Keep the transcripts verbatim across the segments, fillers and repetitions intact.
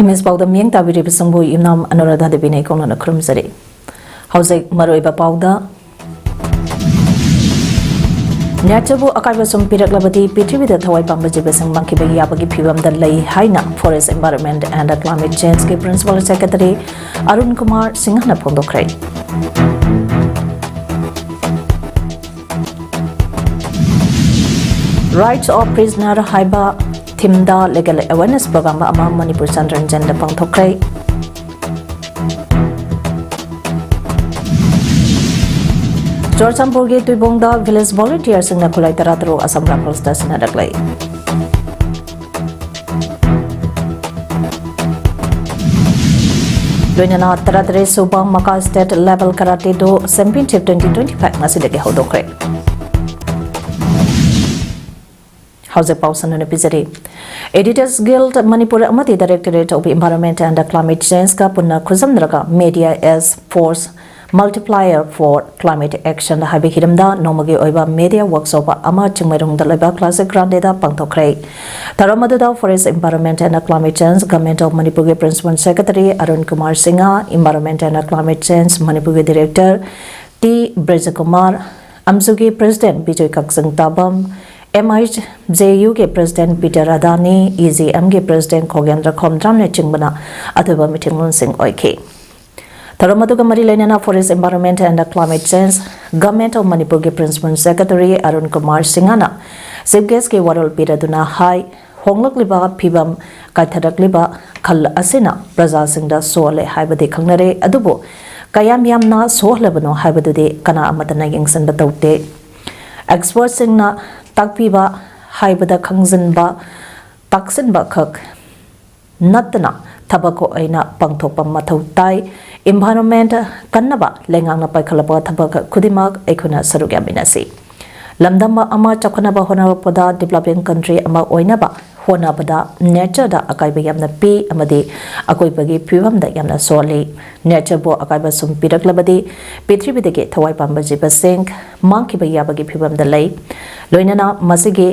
ꯃꯤꯁ ꯄꯥꯎꯗ ꯃꯤꯠꯌꯦꯡ ꯇꯥꯕꯤꯔꯤꯕꯁꯤꯡꯕꯨ ꯏꯝꯅꯥꯝ ꯑꯅꯨꯔꯥꯙꯥ ꯗꯦꯕꯤꯅ ꯏꯀꯣꯛꯅꯅ ꯈꯨꯔꯨꯝꯖꯔꯤ꯫ ꯍꯧꯖꯤꯛ ꯃꯔꯨꯑꯣꯏꯕ ꯄꯥꯎꯗ꯫ Natureꯕꯨ ꯑꯀꯥꯏꯕ ꯁꯨꯝ ꯄꯤꯔꯛꯂꯕꯗꯤ ꯄ꯭ꯔꯤꯊꯤꯕꯤꯗ ꯊꯋꯥꯏ ꯄꯥꯟꯕ ꯖꯤꯕꯁꯤꯡ ꯃꯥꯡꯈꯤꯕ ꯌꯥꯕꯒꯤ ꯐꯤꯕꯝꯗ ꯂꯩ ꯍꯥꯏꯅ Forest, Environment and Climate Changeꯀꯤ Principal Secretary Arun Kumar ꯁꯤꯡꯍꯅ ꯐꯣꯡꯗꯣꯛꯈ꯭ꯔꯦ꯫ Rights of Prisoner ꯍꯥꯏꯕ themeꯗ legal awareness program ꯑꯃ ꯃꯅꯤꯄꯨꯔ ꯆꯥꯟꯗ꯭ꯔꯟ ꯖꯦꯜꯗ ꯄꯥꯡꯊꯣꯛꯈ꯭ꯔꯦ꯫ ꯆꯨꯔꯆꯥꯟꯄꯨꯔꯒꯤ ꯇꯨꯏꯕꯣꯡꯗ village volunteerꯁꯤꯡꯅ ꯈꯨꯠꯂꯥꯏ ꯇꯔꯥꯇꯔꯨꯛ Assam Riflesꯇ ꯁꯤꯟꯅꯔꯛꯂꯦ꯫ ꯂꯣꯏꯅꯅ ꯇꯔꯥꯇꯔꯦꯠ ꯁꯨꯕ Maka State Level Karate Do Championship twenty twenty-five ꯉꯁꯤꯗꯒꯤ ꯍꯧꯗꯣꯛꯈ꯭ꯔꯦ꯫ ꯍꯧꯖꯤꯛ ꯄꯥꯎ ꯁꯟꯗꯣꯛꯅ ꯄꯤꯖꯔꯤ꯫ Editors Guild ꯃꯅꯤꯄꯨꯔ ꯑꯃꯗꯤ Directorate of Environment and Climate Changeꯀ ꯄꯨꯟꯅ ꯈꯨꯠꯁꯝꯅꯔꯒ Media as Force Multiplier for Climate Action ꯍꯥꯏꯕ ꯍꯤꯔꯝꯗ ꯅꯣꯡꯃꯒꯤ ꯑꯣꯏꯕ media workshop ꯑꯃ ꯆꯤꯡꯃꯩꯔꯣꯡꯗ ꯂꯩꯕ Classic Grandeꯗ ꯄꯥꯡꯊꯣꯛꯈ꯭ꯔꯦ꯫ ꯊꯧꯔꯝ ꯑꯗꯨꯗ Forest, Environment and Climate Change, Government of ꯃꯅꯤꯄꯨꯔꯒꯤ Principal Secretary Arun Kumar Singh, Environment and Climate Change ꯃꯅꯤꯄꯨꯔꯒꯤ Director ꯇꯤ ꯕ꯭ꯔꯖꯀꯨꯃꯥꯔ, ꯑꯝꯖꯨꯒꯤ President ꯕꯤꯖꯣꯏ ꯀꯛꯆꯤꯡ ꯇꯥꯕꯝ, MIJUꯒꯤ President ꯄꯤꯇꯔ ꯑꯗꯥꯅꯤ, EGMꯒꯤ President ꯈꯣꯒꯦꯟꯗ꯭ꯔ ꯈꯣꯝꯗ꯭ꯔꯥꯝꯅꯆꯤꯡꯕꯅ ꯑꯊꯣꯏꯕ ꯃꯤꯊꯤꯡꯂꯣꯟꯁꯤꯡ ꯑꯣꯏꯈꯤ꯫ ꯊꯧꯔꯝ ꯑꯗꯨꯒ ꯃꯔꯤ ꯂꯩꯅꯅ Forest, Environment and Climate Change, Government of ꯃꯅꯤꯄꯨꯔꯒꯤ Principal Secretary ꯑꯔꯨꯟ ꯀꯨꯃꯥꯔ ꯁꯤꯡꯍꯅ Chief Guestꯀꯤ ꯋꯥꯔꯣꯜ ꯄꯤꯔꯗꯨꯅ ꯍꯥꯏ, ꯍꯣꯡꯂꯛꯂꯤꯕ ꯐꯤꯕꯝ, ꯀꯥꯏꯊꯔꯛꯂꯤꯕ ꯈꯜ ꯑꯁꯤꯅ ꯄ꯭ꯔꯖꯥꯁꯤꯡꯗ ꯁꯣꯛꯍꯜꯂꯦ ꯍꯥꯏꯕꯗꯤ ꯈꯪꯅꯔꯦ, ꯑꯗꯨꯕꯨ ꯀꯌꯥꯝ ꯌꯥꯝꯅ ꯁꯣꯛꯍꯜꯂꯕꯅꯣ ꯍꯥꯏꯕꯗꯨꯗꯤ ꯀꯅꯥ ꯑꯃꯠꯇꯅ ꯌꯦꯡꯁꯤꯟꯕ ꯇꯧꯗꯦ꯫ Expertꯁꯤꯡꯅ ꯇꯥꯛꯄꯤꯕ, ꯍꯥꯏꯕꯗ ꯈꯪꯖꯤꯟꯕ, ꯇꯥꯛꯁꯤꯟꯕ ꯈꯛ ꯅꯠꯇꯅ ꯊꯕꯛ ꯑꯣꯏꯅ ꯄꯥꯡꯊꯣꯛꯄ ꯃꯊꯧ ꯇꯥꯏ꯫ Environment ꯀꯟꯅꯕ ꯂꯩꯉꯥꯛꯅ ꯄꯥꯏꯈꯠꯂꯛꯄ ꯊꯕꯛ ꯈꯨꯗꯤꯡꯃꯛ ꯑꯩꯈꯣꯏꯅ ꯁꯔꯨꯛ ꯌꯥꯃꯤꯟꯅꯁꯤ꯫ ꯂꯝꯗꯝ ꯑꯃ ꯆꯥꯎꯈꯠꯅꯕ ꯍꯣꯠꯅꯔꯛꯄꯗ developing country ꯑꯃ ꯑꯣꯏꯅꯕ ꯍꯣꯠꯅꯕꯗ natureꯗ ꯑꯀꯥꯏꯕ ꯌꯥꯝꯅ ꯄꯤ ꯑꯃꯗꯤ ꯑꯀꯣꯏꯕꯒꯤ ꯐꯤꯕꯝꯗ ꯌꯥꯝꯅ ꯁꯣꯛꯍꯜꯂꯤ꯫ Natureꯕꯨ ꯑꯀꯥꯏꯕ ꯁꯨꯝ ꯄꯤꯔꯛꯂꯕꯗꯤ ꯄ꯭ꯔꯤꯊꯤꯕꯤꯗꯒꯤ ꯊꯋꯥꯏ ꯄꯥꯟꯕ ꯖꯤꯕꯁꯤꯡ ꯃꯥꯡꯈꯤꯕ ꯌꯥꯕꯒꯤ ꯐꯤꯕꯝꯗ ꯂꯩ꯫ ꯂꯣꯏꯅꯅ ꯃꯁꯤꯒꯤ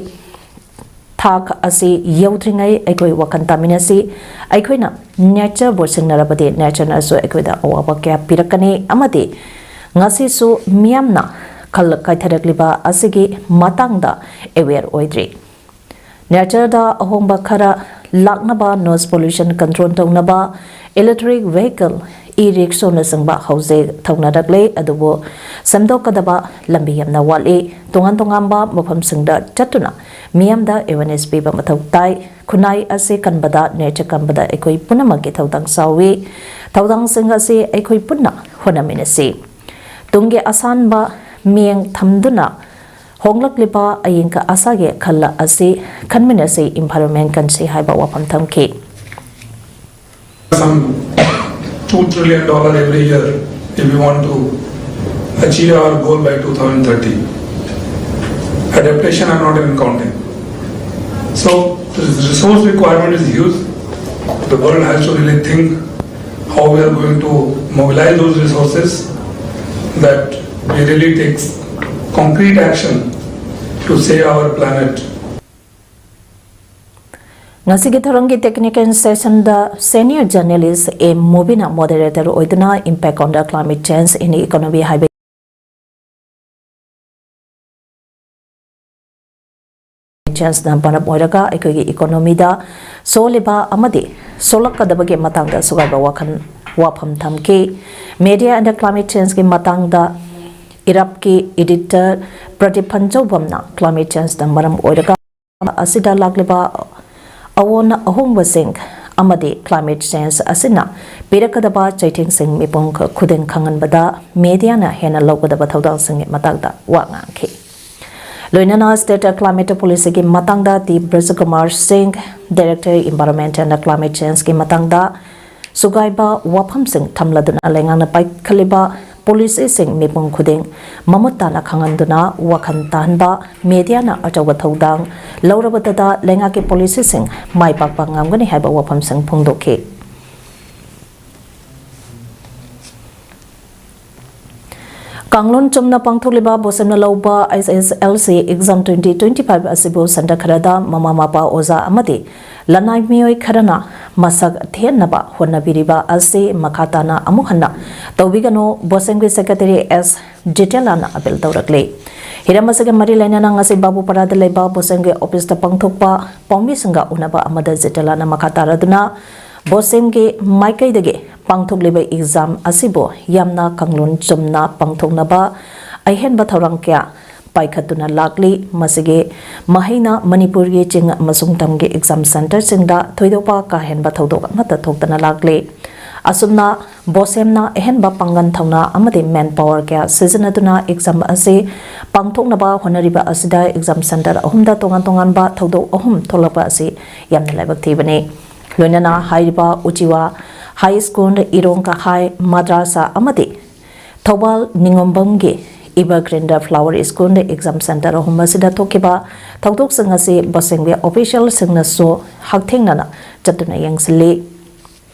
ꯊꯥꯛ ꯑꯁꯤ ꯌꯧꯗ꯭ꯔꯤꯉꯩ ꯑꯩꯈꯣꯏ ꯋꯥꯈꯜ ꯇꯥꯃꯤꯟꯅꯁꯤ꯫ ꯑꯩꯈꯣꯏꯅ ꯅꯦꯆꯔꯕꯨ ꯁꯤꯡꯅꯔꯕꯗꯤ ꯅꯦꯆꯔꯅꯁꯨ ꯑꯩꯈꯣꯏꯗ ꯑꯋꯥꯕ ꯀꯌꯥ ꯄꯤꯔꯛꯀꯅꯤ ꯑꯃꯗꯤ ꯉꯁꯤꯁꯨ ꯃꯤꯌꯥꯝꯅ ꯈꯜ ꯀꯥꯏꯊꯔꯛꯂꯤꯕ ꯑꯁꯤꯒꯤ ꯃꯇꯥꯡꯗ ꯑꯦꯋꯦꯌꯔ ꯑꯣꯏꯗ꯭ꯔꯤ꯫ ꯅꯦꯆꯔꯗ ꯑꯍꯣꯡꯕ ꯈꯔ ꯂꯥꯛꯅꯕ, ꯅꯣꯏꯁ ꯄꯣꯂꯨꯁꯟ ꯀꯟꯇ꯭ꯔꯣꯜ ꯇꯧꯅꯕ, ꯏꯂꯦꯛꯇ꯭ꯔꯤꯛ ꯚꯦꯍꯤꯀꯜ, ꯏ ꯔꯤꯛꯁꯣꯅꯆꯤꯡꯕ ꯍꯧꯖꯤꯛ ꯊꯧꯅꯔꯛꯂꯦ, ꯑꯗꯨꯕꯨ ꯁꯦꯝꯗꯣꯛꯀꯗꯕ ꯂꯝꯕꯤ ꯌꯥꯝꯅ ꯋꯥꯠꯂꯤ꯫ ꯇꯣꯉꯥꯟ ꯇꯣꯉꯥꯟꯕ ꯃꯐꯝꯁꯤꯡꯗ ꯆꯠꯇꯨꯅ ꯃꯤꯌꯥꯝꯗ ꯑꯦꯋꯦꯔꯅꯦꯁ ꯄꯤꯕ ꯃꯊꯧ ꯇꯥꯏ꯫ ꯈꯨꯟꯅꯥꯏ ꯑꯁꯤ ꯀꯟꯕꯗ, ꯅꯦꯆꯔ ꯀꯟꯕꯗ ꯑꯩꯈꯣꯏ ꯄꯨꯝꯅꯃꯛꯀꯤ ꯊꯧꯗꯥꯡ ꯆꯥꯎꯏ꯫ ꯊꯧꯗꯥꯡꯁꯤꯡ ꯑꯁꯤ ꯑꯩꯈꯣꯏ ꯄꯨꯟꯅ ꯍꯣꯠꯅꯃꯤꯟꯅꯁꯤ꯫ ꯇꯨꯡꯒꯤ ꯑꯁꯥꯟꯕ ꯃꯤꯠꯌꯦꯡ ꯊꯝꯗꯨꯅ ꯍꯣꯡꯂꯛꯂꯤꯕ ꯑꯏꯪ ꯑꯁꯥꯒꯤ ꯈꯜ ꯑꯁꯤ ꯈꯟꯃꯤꯟꯅꯁꯤ, ꯏꯟꯚꯥꯏꯔꯣꯟꯃꯦꯟ ꯀꯟꯁꯤ ꯍꯥꯏꯕ ꯋꯥꯐꯝ ꯊꯝꯈꯤ꯫ Some two trillion dollar every year if we want to achieve our goal by two thousand thirty. Adaptation, I'm not even counting. So the resource requirement is huge. The world has to really think how we are going to mobilize those resources, that we really take concrete action to save our planet. ꯉꯁꯤꯒꯤ ꯊꯧꯔꯝꯒꯤ technical ꯁꯦꯁꯟꯗ senior journalist ꯑꯦ ꯃꯨꯕꯤꯅ ꯃꯣꯗꯦꯔꯦꯇꯔ ꯑꯣꯏꯗꯨꯅ Impact on the Climate Change in Economy ꯍꯥꯏꯕ ꯆꯦꯟꯖꯅ ꯃꯔꯝ ꯑꯣꯏꯔꯒ ꯑꯩꯈꯣꯏꯒꯤ ꯏꯀꯣꯅꯣꯃꯤꯗ ꯁꯣꯛꯂꯤꯕ ꯑꯃꯗꯤ ꯁꯣꯛꯂꯛꯀꯗꯕꯒꯤ ꯃꯇꯥꯡꯗ ꯁꯨꯒꯥꯏꯕ ꯋꯥꯈꯜ ꯋꯥꯐꯝ ꯊꯝꯈꯤ꯫ Media and climate changeꯀꯤ ꯃꯇꯥꯡꯗ ꯏꯔꯞꯀꯤ ꯏꯗꯤꯇꯔ ꯄ꯭ꯔꯗꯤꯞ ꯐꯟꯖꯧꯕꯝꯅ climate changeꯅ ꯃꯔꯝ ꯑꯣꯏꯔꯒ ꯑꯁꯤꯗ ꯂꯥꯛꯂꯤꯕ ꯑꯑꯣꯟ ꯑꯍꯣꯡꯕꯁꯤꯡ ꯑꯃꯗꯤ climate change ꯑꯁꯤꯅ ꯄꯤꯔꯛꯀꯗꯕ ꯆꯩꯊꯦꯡꯁꯤꯡ ꯃꯤꯄꯨꯝ ꯈꯨꯗꯤꯡ ꯈꯪꯍꯟꯕꯗ mediaꯅ ꯍꯦꯟꯅ ꯂꯧꯒꯗꯕ ꯊꯧꯗꯥꯡꯁꯤꯡꯒꯤ ꯃꯇꯥꯡꯗ ꯋꯥ ꯉꯥꯡꯈꯤ꯫ ꯂꯣꯏꯅꯅ state climate policyꯒꯤ ꯃꯇꯥꯡꯗ ꯇꯤ ꯕ꯭ꯔꯖꯀꯨꯃꯥꯔ ꯁꯤꯡ, Director Environment and Climate Changeꯀꯤ ꯃꯇꯥꯡꯗ ꯁꯨꯒꯥꯏꯕ ꯋꯥꯐꯝꯁꯤꯡ ꯊꯝꯂꯗꯨꯅ ꯂꯩꯉꯥꯛꯅ ꯄꯥꯏꯈꯠꯂꯤꯕ policyꯁꯤꯡ ꯃꯤꯄꯨꯝ ꯈꯨꯗꯤꯡ ꯃꯃꯨꯠ ꯇꯥꯅ ꯈꯪꯍꯟꯗꯨꯅ ꯋꯥꯈꯜ ꯇꯥꯍꯟꯕ, mediaꯅ ꯑꯆꯧꯕ ꯊꯧꯗꯥꯡ ꯂꯧꯔꯕꯗꯇ ꯂꯩꯉꯥꯛꯀꯤ policyꯁꯤꯡ ꯃꯥꯏ ꯄꯥꯛꯄ ꯉꯝꯒꯅꯤ ꯍꯥꯏꯕ ꯋꯥꯐꯝꯁꯤꯡ ꯐꯣꯡꯗꯣꯛꯈꯤ꯫ ꯀꯥꯡꯂꯣꯟ ꯆꯨꯝꯅ ꯄꯥꯡꯊꯣꯛꯂꯤꯕ ꯕꯣꯁꯦꯝꯅ ꯂꯧꯕ H S S L C exam twenty twenty-five ꯑꯁꯤꯕꯨ center ꯈꯔꯗ ꯃꯃꯥ ꯃꯄꯥ, ꯑꯣꯖꯥ ꯑꯃꯗꯤ ꯂꯅꯥꯏ ꯃꯤꯑꯣꯏ ꯈꯔꯅ ꯃꯁꯛ ꯊꯤꯍꯟꯅꯕ ꯍꯣꯠꯅꯕꯤꯔꯤꯕ ꯑꯁꯤ ꯃꯈꯥ ꯇꯥꯅ ꯑꯃꯨꯛ ꯍꯟꯅ ꯇꯧꯕꯤꯒꯅꯨ, ꯕꯣꯁꯦꯝꯒꯤ secretary S ꯖꯤꯇꯦꯂꯥꯅ appeal ꯇꯧꯔꯛꯂꯤ꯫ ꯍꯤꯔꯝ ꯑꯁꯤꯒ ꯃꯔꯤ ꯂꯩꯅꯅ ꯉꯁꯤ ꯕꯥꯕꯨꯄꯥꯔꯥꯗ ꯂꯩꯕ ꯕꯣꯁꯦꯝꯒꯤ officeꯇ ꯄꯥꯡꯊꯣꯛꯄ ꯄꯥꯎꯃꯤꯁꯤꯡꯒ ꯎꯅꯕ ꯑꯃꯗ ꯖꯤꯇꯦꯂꯥꯅ ꯃꯈꯥ ꯇꯥꯔꯗꯨꯅ ꯕꯣꯁꯦꯝꯒꯤ ꯃꯥꯏꯀꯩꯗꯒꯤ ꯄꯥꯡꯊꯣꯛꯂꯤꯕ exam ꯑꯁꯤꯕꯨ ꯌꯥꯝꯅ ꯀꯥꯡꯂꯣꯟ ꯆꯨꯝꯅ ꯄꯥꯡꯊꯣꯛꯅꯕ ꯑꯍꯦꯟꯕ ꯊꯧꯔꯥꯡ ꯀꯌꯥ ꯄꯥꯏꯈꯠꯇꯨꯅ ꯂꯥꯛꯂꯤ꯫ ꯃꯁꯤꯒꯤ ꯃꯍꯩꯅ ꯃꯅꯤꯄꯨꯔꯒꯤ ꯆꯤꯡ ꯑꯃꯁꯨꯡ ꯇꯝꯒꯤ exam centreꯁꯤꯡꯗ ꯊꯣꯏꯗꯣꯛꯄ ꯀꯥ ꯍꯦꯟꯕ ꯊꯧꯗꯣꯛ ꯑꯃꯠꯇ ꯊꯣꯛꯇꯅ ꯂꯥꯛꯂꯤ꯫ ꯑꯁꯨꯝꯅ ꯕꯣꯁꯦꯝꯅ ꯑꯍꯦꯟꯕ ꯄꯥꯡꯒꯜ, ꯊꯧꯅꯥ ꯑꯃꯗꯤ manpower ꯀꯌꯥ ꯁꯤꯖꯤꯟꯅꯗꯨꯅ exam ꯑꯁꯤ ꯄꯥꯡꯊꯣꯛꯅꯕ ꯍꯣꯠꯅꯔꯤꯕ ꯑꯁꯤꯗ exam centre ꯑꯍꯨꯝꯗ ꯇꯣꯉꯥꯟ ꯇꯣꯉꯥꯟꯕ ꯊꯧꯗꯣꯛ ꯑꯍꯨꯝ ꯊꯣꯛꯂꯛꯄ ꯑꯁꯤ ꯌꯥꯝꯅ ꯂꯥꯏꯕꯛ ꯊꯤꯕꯅꯤ꯫ ꯂꯣꯏꯅꯅ ꯍꯥꯏꯔꯤꯕ ꯎꯆꯤꯋꯥ High School, ꯏꯔꯣꯡ ꯀꯈꯥꯏ ꯃꯗ꯭ꯔꯥꯁꯥ ꯑꯃꯗꯤ ꯊꯧꯕꯥꯜ ꯅꯤꯉꯣꯝꯕꯝꯒꯤ Evergreenꯗ Flower Schoolꯗ exam centre ꯑꯍꯨꯝ ꯑꯁꯤꯗ ꯊꯣꯛꯈꯤꯕ ꯊꯧꯗꯣꯛꯁꯤꯡ ꯑꯁꯤ ꯕꯣꯁꯦꯝꯒꯤ officialꯁꯤꯡꯅꯁꯨ ꯍꯛꯊꯦꯡꯅꯅ ꯆꯠꯇꯨꯅ ꯌꯦꯡꯁꯤꯜꯂꯤ꯫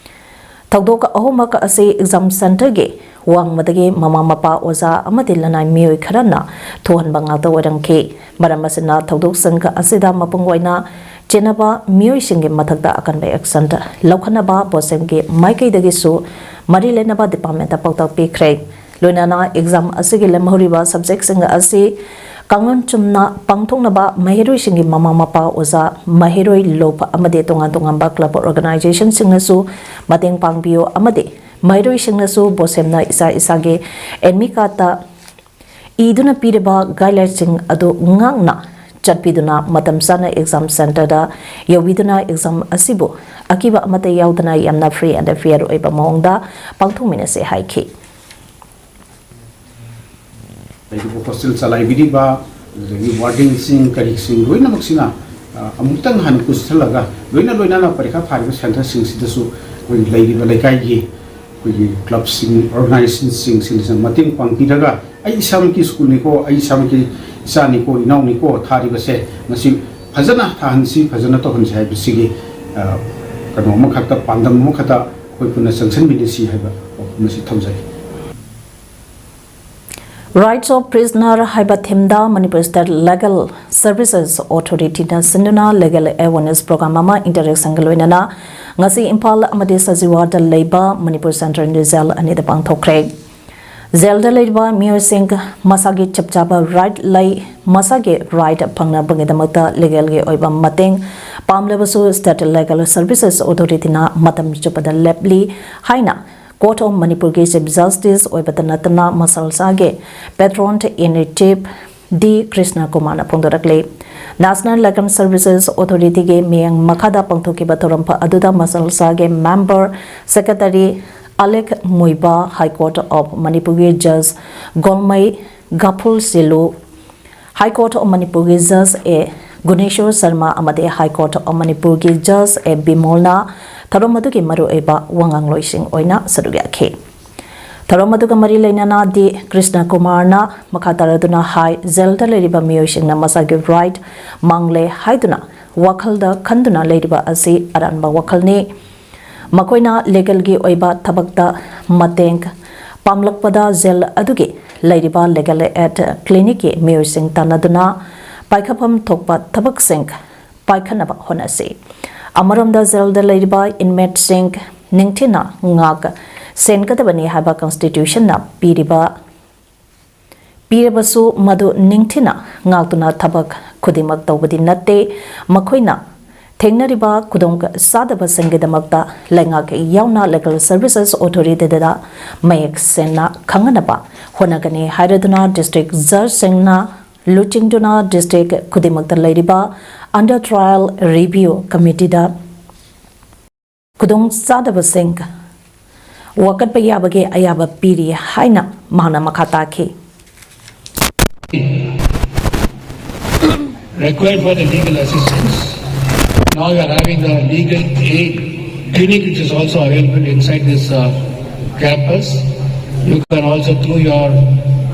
ꯊꯧꯗꯣꯛ ꯑꯍꯨꯝꯃꯛ ꯑꯁꯤ exam centreꯒꯤ ꯋꯥꯡꯃꯗꯒꯤ ꯃꯃꯥ ꯃꯄꯥ, ꯑꯣꯖꯥ ꯑꯃꯗꯤ ꯂꯅꯥꯏ ꯃꯤꯑꯣꯏ ꯈꯔꯅ ꯊꯣꯛꯍꯟꯕ ꯉꯥꯛꯇ ꯑꯣꯏꯔꯝꯈꯤ꯫ ꯃꯔꯝ ꯑꯁꯤꯅ ꯊꯧꯗꯣꯛꯁꯤꯡ ꯑꯁꯤꯗ ꯃꯄꯨꯡ ꯑꯣꯏꯅ ꯆꯦꯟꯅꯕ ꯃꯤꯑꯣꯏꯁꯤꯡꯒꯤ ꯃꯊꯛꯇ ꯑꯀꯟꯕ action ꯂꯧꯈꯠꯅꯕ ꯕꯣꯁꯦꯝꯒꯤ ꯃꯥꯏꯀꯩꯗꯒꯤꯁꯨ ꯃꯔꯤ ꯂꯩꯅꯕ departmentꯇ ꯄꯥꯎꯇꯥꯛ ꯄꯤꯈ꯭ꯔꯦ꯫ ꯂꯣꯏꯅꯅ exam ꯑꯁꯤꯒꯤ ꯂꯦꯝꯍꯧꯔꯤꯕ subjectꯁꯤꯡ ꯑꯁꯤ ꯀꯥꯡꯂꯣꯟ ꯆꯨꯝꯅ ꯄꯥꯡꯊꯣꯛꯅꯕ ꯃꯍꯩꯔꯣꯏꯁꯤꯡꯒꯤ ꯃꯃꯥ ꯃꯄꯥ, ꯑꯣꯖꯥ, ꯃꯍꯩꯔꯣꯏ ꯂꯣꯞ ꯑꯃꯗꯤ ꯇꯣꯉꯥꯟ ꯇꯣꯉꯥꯟꯕ club organizationꯁꯤꯡꯅꯁꯨ ꯃꯇꯦꯡ ꯄꯥꯡꯕꯤꯌꯨ ꯑꯃꯗꯤ ꯃꯍꯩꯔꯣꯏꯁꯤꯡꯅꯁꯨ ꯕꯣꯁꯦꯝꯅ ꯏꯁꯥ ꯏꯁꯥꯒꯤ admit cardꯇ ꯏꯗꯨꯅ ꯄꯤꯔꯤꯕ guidelinessꯤꯡ ꯑꯗꯨ ꯉꯥꯛꯅ ꯆꯠꯄꯤꯗꯨꯅ ꯃꯇꯝ ꯆꯥꯅ exam centreꯗ ꯌꯧꯕꯤꯗꯨꯅ exam ꯑꯁꯤꯕꯨ ꯑꯀꯤꯕ ꯑꯃꯠꯇ ꯌꯥꯎꯗꯅ ꯌꯥꯝꯅ free and fair ꯑꯣꯏꯕ ꯃꯑꯣꯡꯗ ꯄꯥꯡꯊꯣꯛꯃꯤꯟꯅꯁꯤ ꯍꯥꯏꯈꯤ꯫ ꯂꯩꯔꯤꯕ hostel ꯆꯂꯥꯏꯕꯤꯔꯤꯕ, ꯑꯗꯨꯗꯒꯤ wardenꯁꯤꯡ ꯀꯔꯤꯁꯤꯡ ꯂꯣꯏꯅꯃꯛꯁꯤꯅ, ꯑ, ꯑꯃꯨꯛꯇꯪ ꯍꯥꯟꯅ ꯄꯨꯟꯁꯤꯜꯂꯒ ꯂꯣꯏꯅ ꯂꯣꯏꯅꯅ ꯄꯔꯤꯈꯥ ꯊꯥꯔꯤꯕ centreꯁꯤꯡꯁꯤꯗꯁꯨ ꯑꯩꯈꯣꯏꯒꯤ ꯂꯩꯔꯤꯕ ꯂꯩꯀꯥꯏꯒꯤ ꯑꯩꯈꯣꯏꯒꯤ clubꯁꯤꯡ, organizationꯁꯤꯡꯁꯤꯅ ꯃꯇꯦꯡ ꯄꯥꯡꯕꯤꯔꯒ ꯑꯩ ꯏꯁꯥꯃꯛꯀꯤ schoolꯅꯤꯀꯣ, ꯑꯩ ꯏꯁꯥꯃꯛꯀꯤ ꯏꯆꯥꯅꯤꯀꯣ, ꯏꯅꯥꯎꯅꯤꯀꯣ ꯊꯥꯔꯤꯕꯁꯦ, ꯃꯁꯤ ꯐꯖꯅ ꯊꯥꯍꯟꯁꯤ, ꯐꯖꯅ ꯇꯧꯍꯟꯁꯤ ꯍꯥꯏꯕꯁꯤꯒꯤ, ꯑ, ꯀꯩꯅꯣ ꯑꯃꯈꯛꯇ, ꯄꯥꯟꯗꯝ ꯑꯃꯈꯛꯇ ꯑꯩꯈꯣꯏ ꯄꯨꯟꯅ ꯆꯪꯁꯤꯟꯃꯤꯟꯅꯁꯤ ꯍꯥꯏꯕ ꯋꯥꯐꯝ ꯑꯁꯤ ꯊꯝꯖꯒꯦ꯫ Rights of Prisoner ꯍꯥꯏꯕ themeꯗ Manipur State Legal Services Authorityꯅ ꯁꯤꯟꯗꯨꯅ legal awareness program ꯑꯃ interaction ꯒ ꯂꯣꯏꯅꯅ ꯉꯁꯤ ꯏꯝꯐꯥꯜ ꯑꯃꯗꯤ ꯁꯖꯤꯋꯥꯗ ꯂꯩꯕ Manipur Central jail ꯑꯅꯤꯗ ꯄꯥꯡꯊꯣꯛꯈ꯭ꯔꯦ꯫ Jailꯗ ꯂꯩꯔꯤꯕ ꯃꯤꯑꯣꯏꯁꯤꯡ ꯃꯁꯥꯒꯤ ꯆꯞ ꯆꯥꯕ right ꯂꯩ, ꯃꯁꯥꯒꯤ right ꯐꯪꯅꯕꯒꯤꯗꯃꯛꯇ legalꯒꯤ ꯑꯣꯏꯕ ꯃꯇꯦꯡ ꯄꯥꯝꯂꯕꯁꯨ State Legal Services Authorityꯅ ꯃꯇꯝ ꯆꯨꯞꯄꯗ ꯂꯦꯞꯂꯤ ꯍꯥꯏꯅ Court of Manipurꯒꯤ Chief Justice ꯑꯣꯏꯕꯇ ꯅꯠꯇꯅ ꯃꯁꯜꯁꯥꯒꯤ Patron in Chief ꯗꯤ ꯀ꯭ꯔꯤꯁꯅ ꯀꯨꯃꯥꯔꯅ ꯐꯣꯡꯗꯣꯔꯛꯂꯤ꯫ National Legal Services Authorityꯒꯤ ꯃꯤꯠꯌꯦꯡ ꯃꯈꯥꯗ ꯄꯥꯡꯊꯣꯛꯈꯤꯕ ꯊꯧꯔꯝ ꯑꯗꯨꯗ ꯃꯁꯜꯁꯥꯒꯤ member secretary ꯑꯂꯦꯛ ꯃꯨꯏꯕꯥ, High Court of Manipurꯒꯤ Judge Golmei ꯒꯐꯨꯜ ꯁꯤꯂꯨ, High Court of Manipurꯒꯤ Judge ꯑꯦ ꯒꯨꯅꯦꯁꯣꯔ ꯁꯔꯃ ꯑꯃꯗꯤ High Court of Manipurꯒꯤ Judge ꯑꯦ ꯕꯤꯃꯣꯜꯅ ꯊꯧꯔꯝ ꯑꯗꯨꯒꯤ ꯃꯔꯨꯑꯣꯏꯕ ꯋꯥꯉꯥꯡꯂꯣꯏꯁꯤꯡ ꯑꯣꯏꯅ ꯁꯔꯨꯛ ꯌꯥꯈꯤ꯫ ꯊꯧꯔꯝ ꯑꯗꯨꯒ ꯃꯔꯤ ꯂꯩꯅꯅ ꯗꯤ ꯀ꯭ꯔꯤꯁꯅ ꯀꯨꯃꯥꯔꯅ ꯃꯈꯥ ꯇꯥꯔꯗꯨꯅ ꯍꯥꯏ, jailꯗ ꯂꯩꯔꯤꯕ ꯃꯤꯑꯣꯏꯁꯤꯡꯅ ꯃꯁꯥꯒꯤ right ꯃꯥꯡꯂꯦ ꯍꯥꯏꯗꯨꯅ ꯋꯥꯈꯜꯗ ꯈꯟꯗꯨꯅ ꯂꯩꯔꯤꯕ ꯑꯁꯤ ꯑꯔꯥꯟꯕ ꯋꯥꯈꯜꯅꯤ꯫ ꯃꯈꯣꯏꯅ legalꯒꯤ ꯑꯣꯏꯕ ꯊꯕꯛꯇ ꯃꯇꯦꯡ ꯄꯥꯝꯂꯛꯄꯗ jail ꯑꯗꯨꯒꯤ ꯂꯩꯔꯤꯕ Legal Aid Clinicꯀꯤ ꯃꯤꯑꯣꯏꯁꯤꯡ ꯇꯥꯟꯅꯗꯨꯅ ꯄꯥꯏꯈꯠꯐꯝ ꯊꯣꯛꯄ ꯊꯕꯛꯁꯤꯡ ꯄꯥꯏꯈꯠꯅꯕ ꯍꯣꯠꯅꯁꯤ꯫ ꯑꯃꯔꯣꯝꯗ jailꯗ ꯂꯩꯔꯤꯕ inmateꯁꯤꯡ ꯅꯤꯡꯊꯤꯅ ꯉꯥꯛ ꯁꯦꯟꯒꯗꯕꯅꯤ ꯍꯥꯏꯕ Constitutionꯅ ꯄꯤꯔꯤꯕ ꯄꯤꯔꯕꯁꯨ ꯃꯗꯨ ꯅꯤꯡꯊꯤꯅ ꯉꯥꯛꯇꯨꯅ ꯊꯕꯛ ꯈꯨꯗꯤꯡꯃꯛ ꯇꯧꯕꯗꯤ ꯅꯠꯇꯦ꯫ ꯃꯈꯣꯏꯅ ꯊꯦꯡꯅꯔꯤꯕ ꯈꯨꯗꯣꯡ ꯆꯥꯗꯕꯁꯤꯡꯒꯤꯗꯃꯛꯇ ꯂꯩꯉꯥꯛ ꯌꯥꯎꯅ Legal Services Authorityꯗ ꯃꯌꯦꯛ ꯁꯦꯡꯅ ꯈꯪꯍꯟꯅꯕ ꯍꯣꯠꯅꯒꯅꯤ ꯍꯥꯏꯔꯗꯨꯅ district judgeꯁꯤꯡꯅ ꯂꯨꯆꯤꯡꯗꯨꯅ district ꯈꯨꯗꯤꯡꯃꯛꯇ ꯂꯩꯔꯤꯕ under trial review committeeꯗ ꯈꯨꯗꯣꯡ ꯆꯥꯗꯕꯁꯤꯡ ꯋꯥꯀꯠꯄ ꯌꯥꯕꯒꯤ ꯑꯌꯥꯕ ꯄꯤꯔꯤ ꯍꯥꯏꯅ ꯃꯍꯥꯛꯅ ꯃꯈꯥ ꯇꯥꯈꯤ꯫ Required for the legal assistance. Now you are having a legal aid clinic which is also available inside this uh, campus. You can also, through your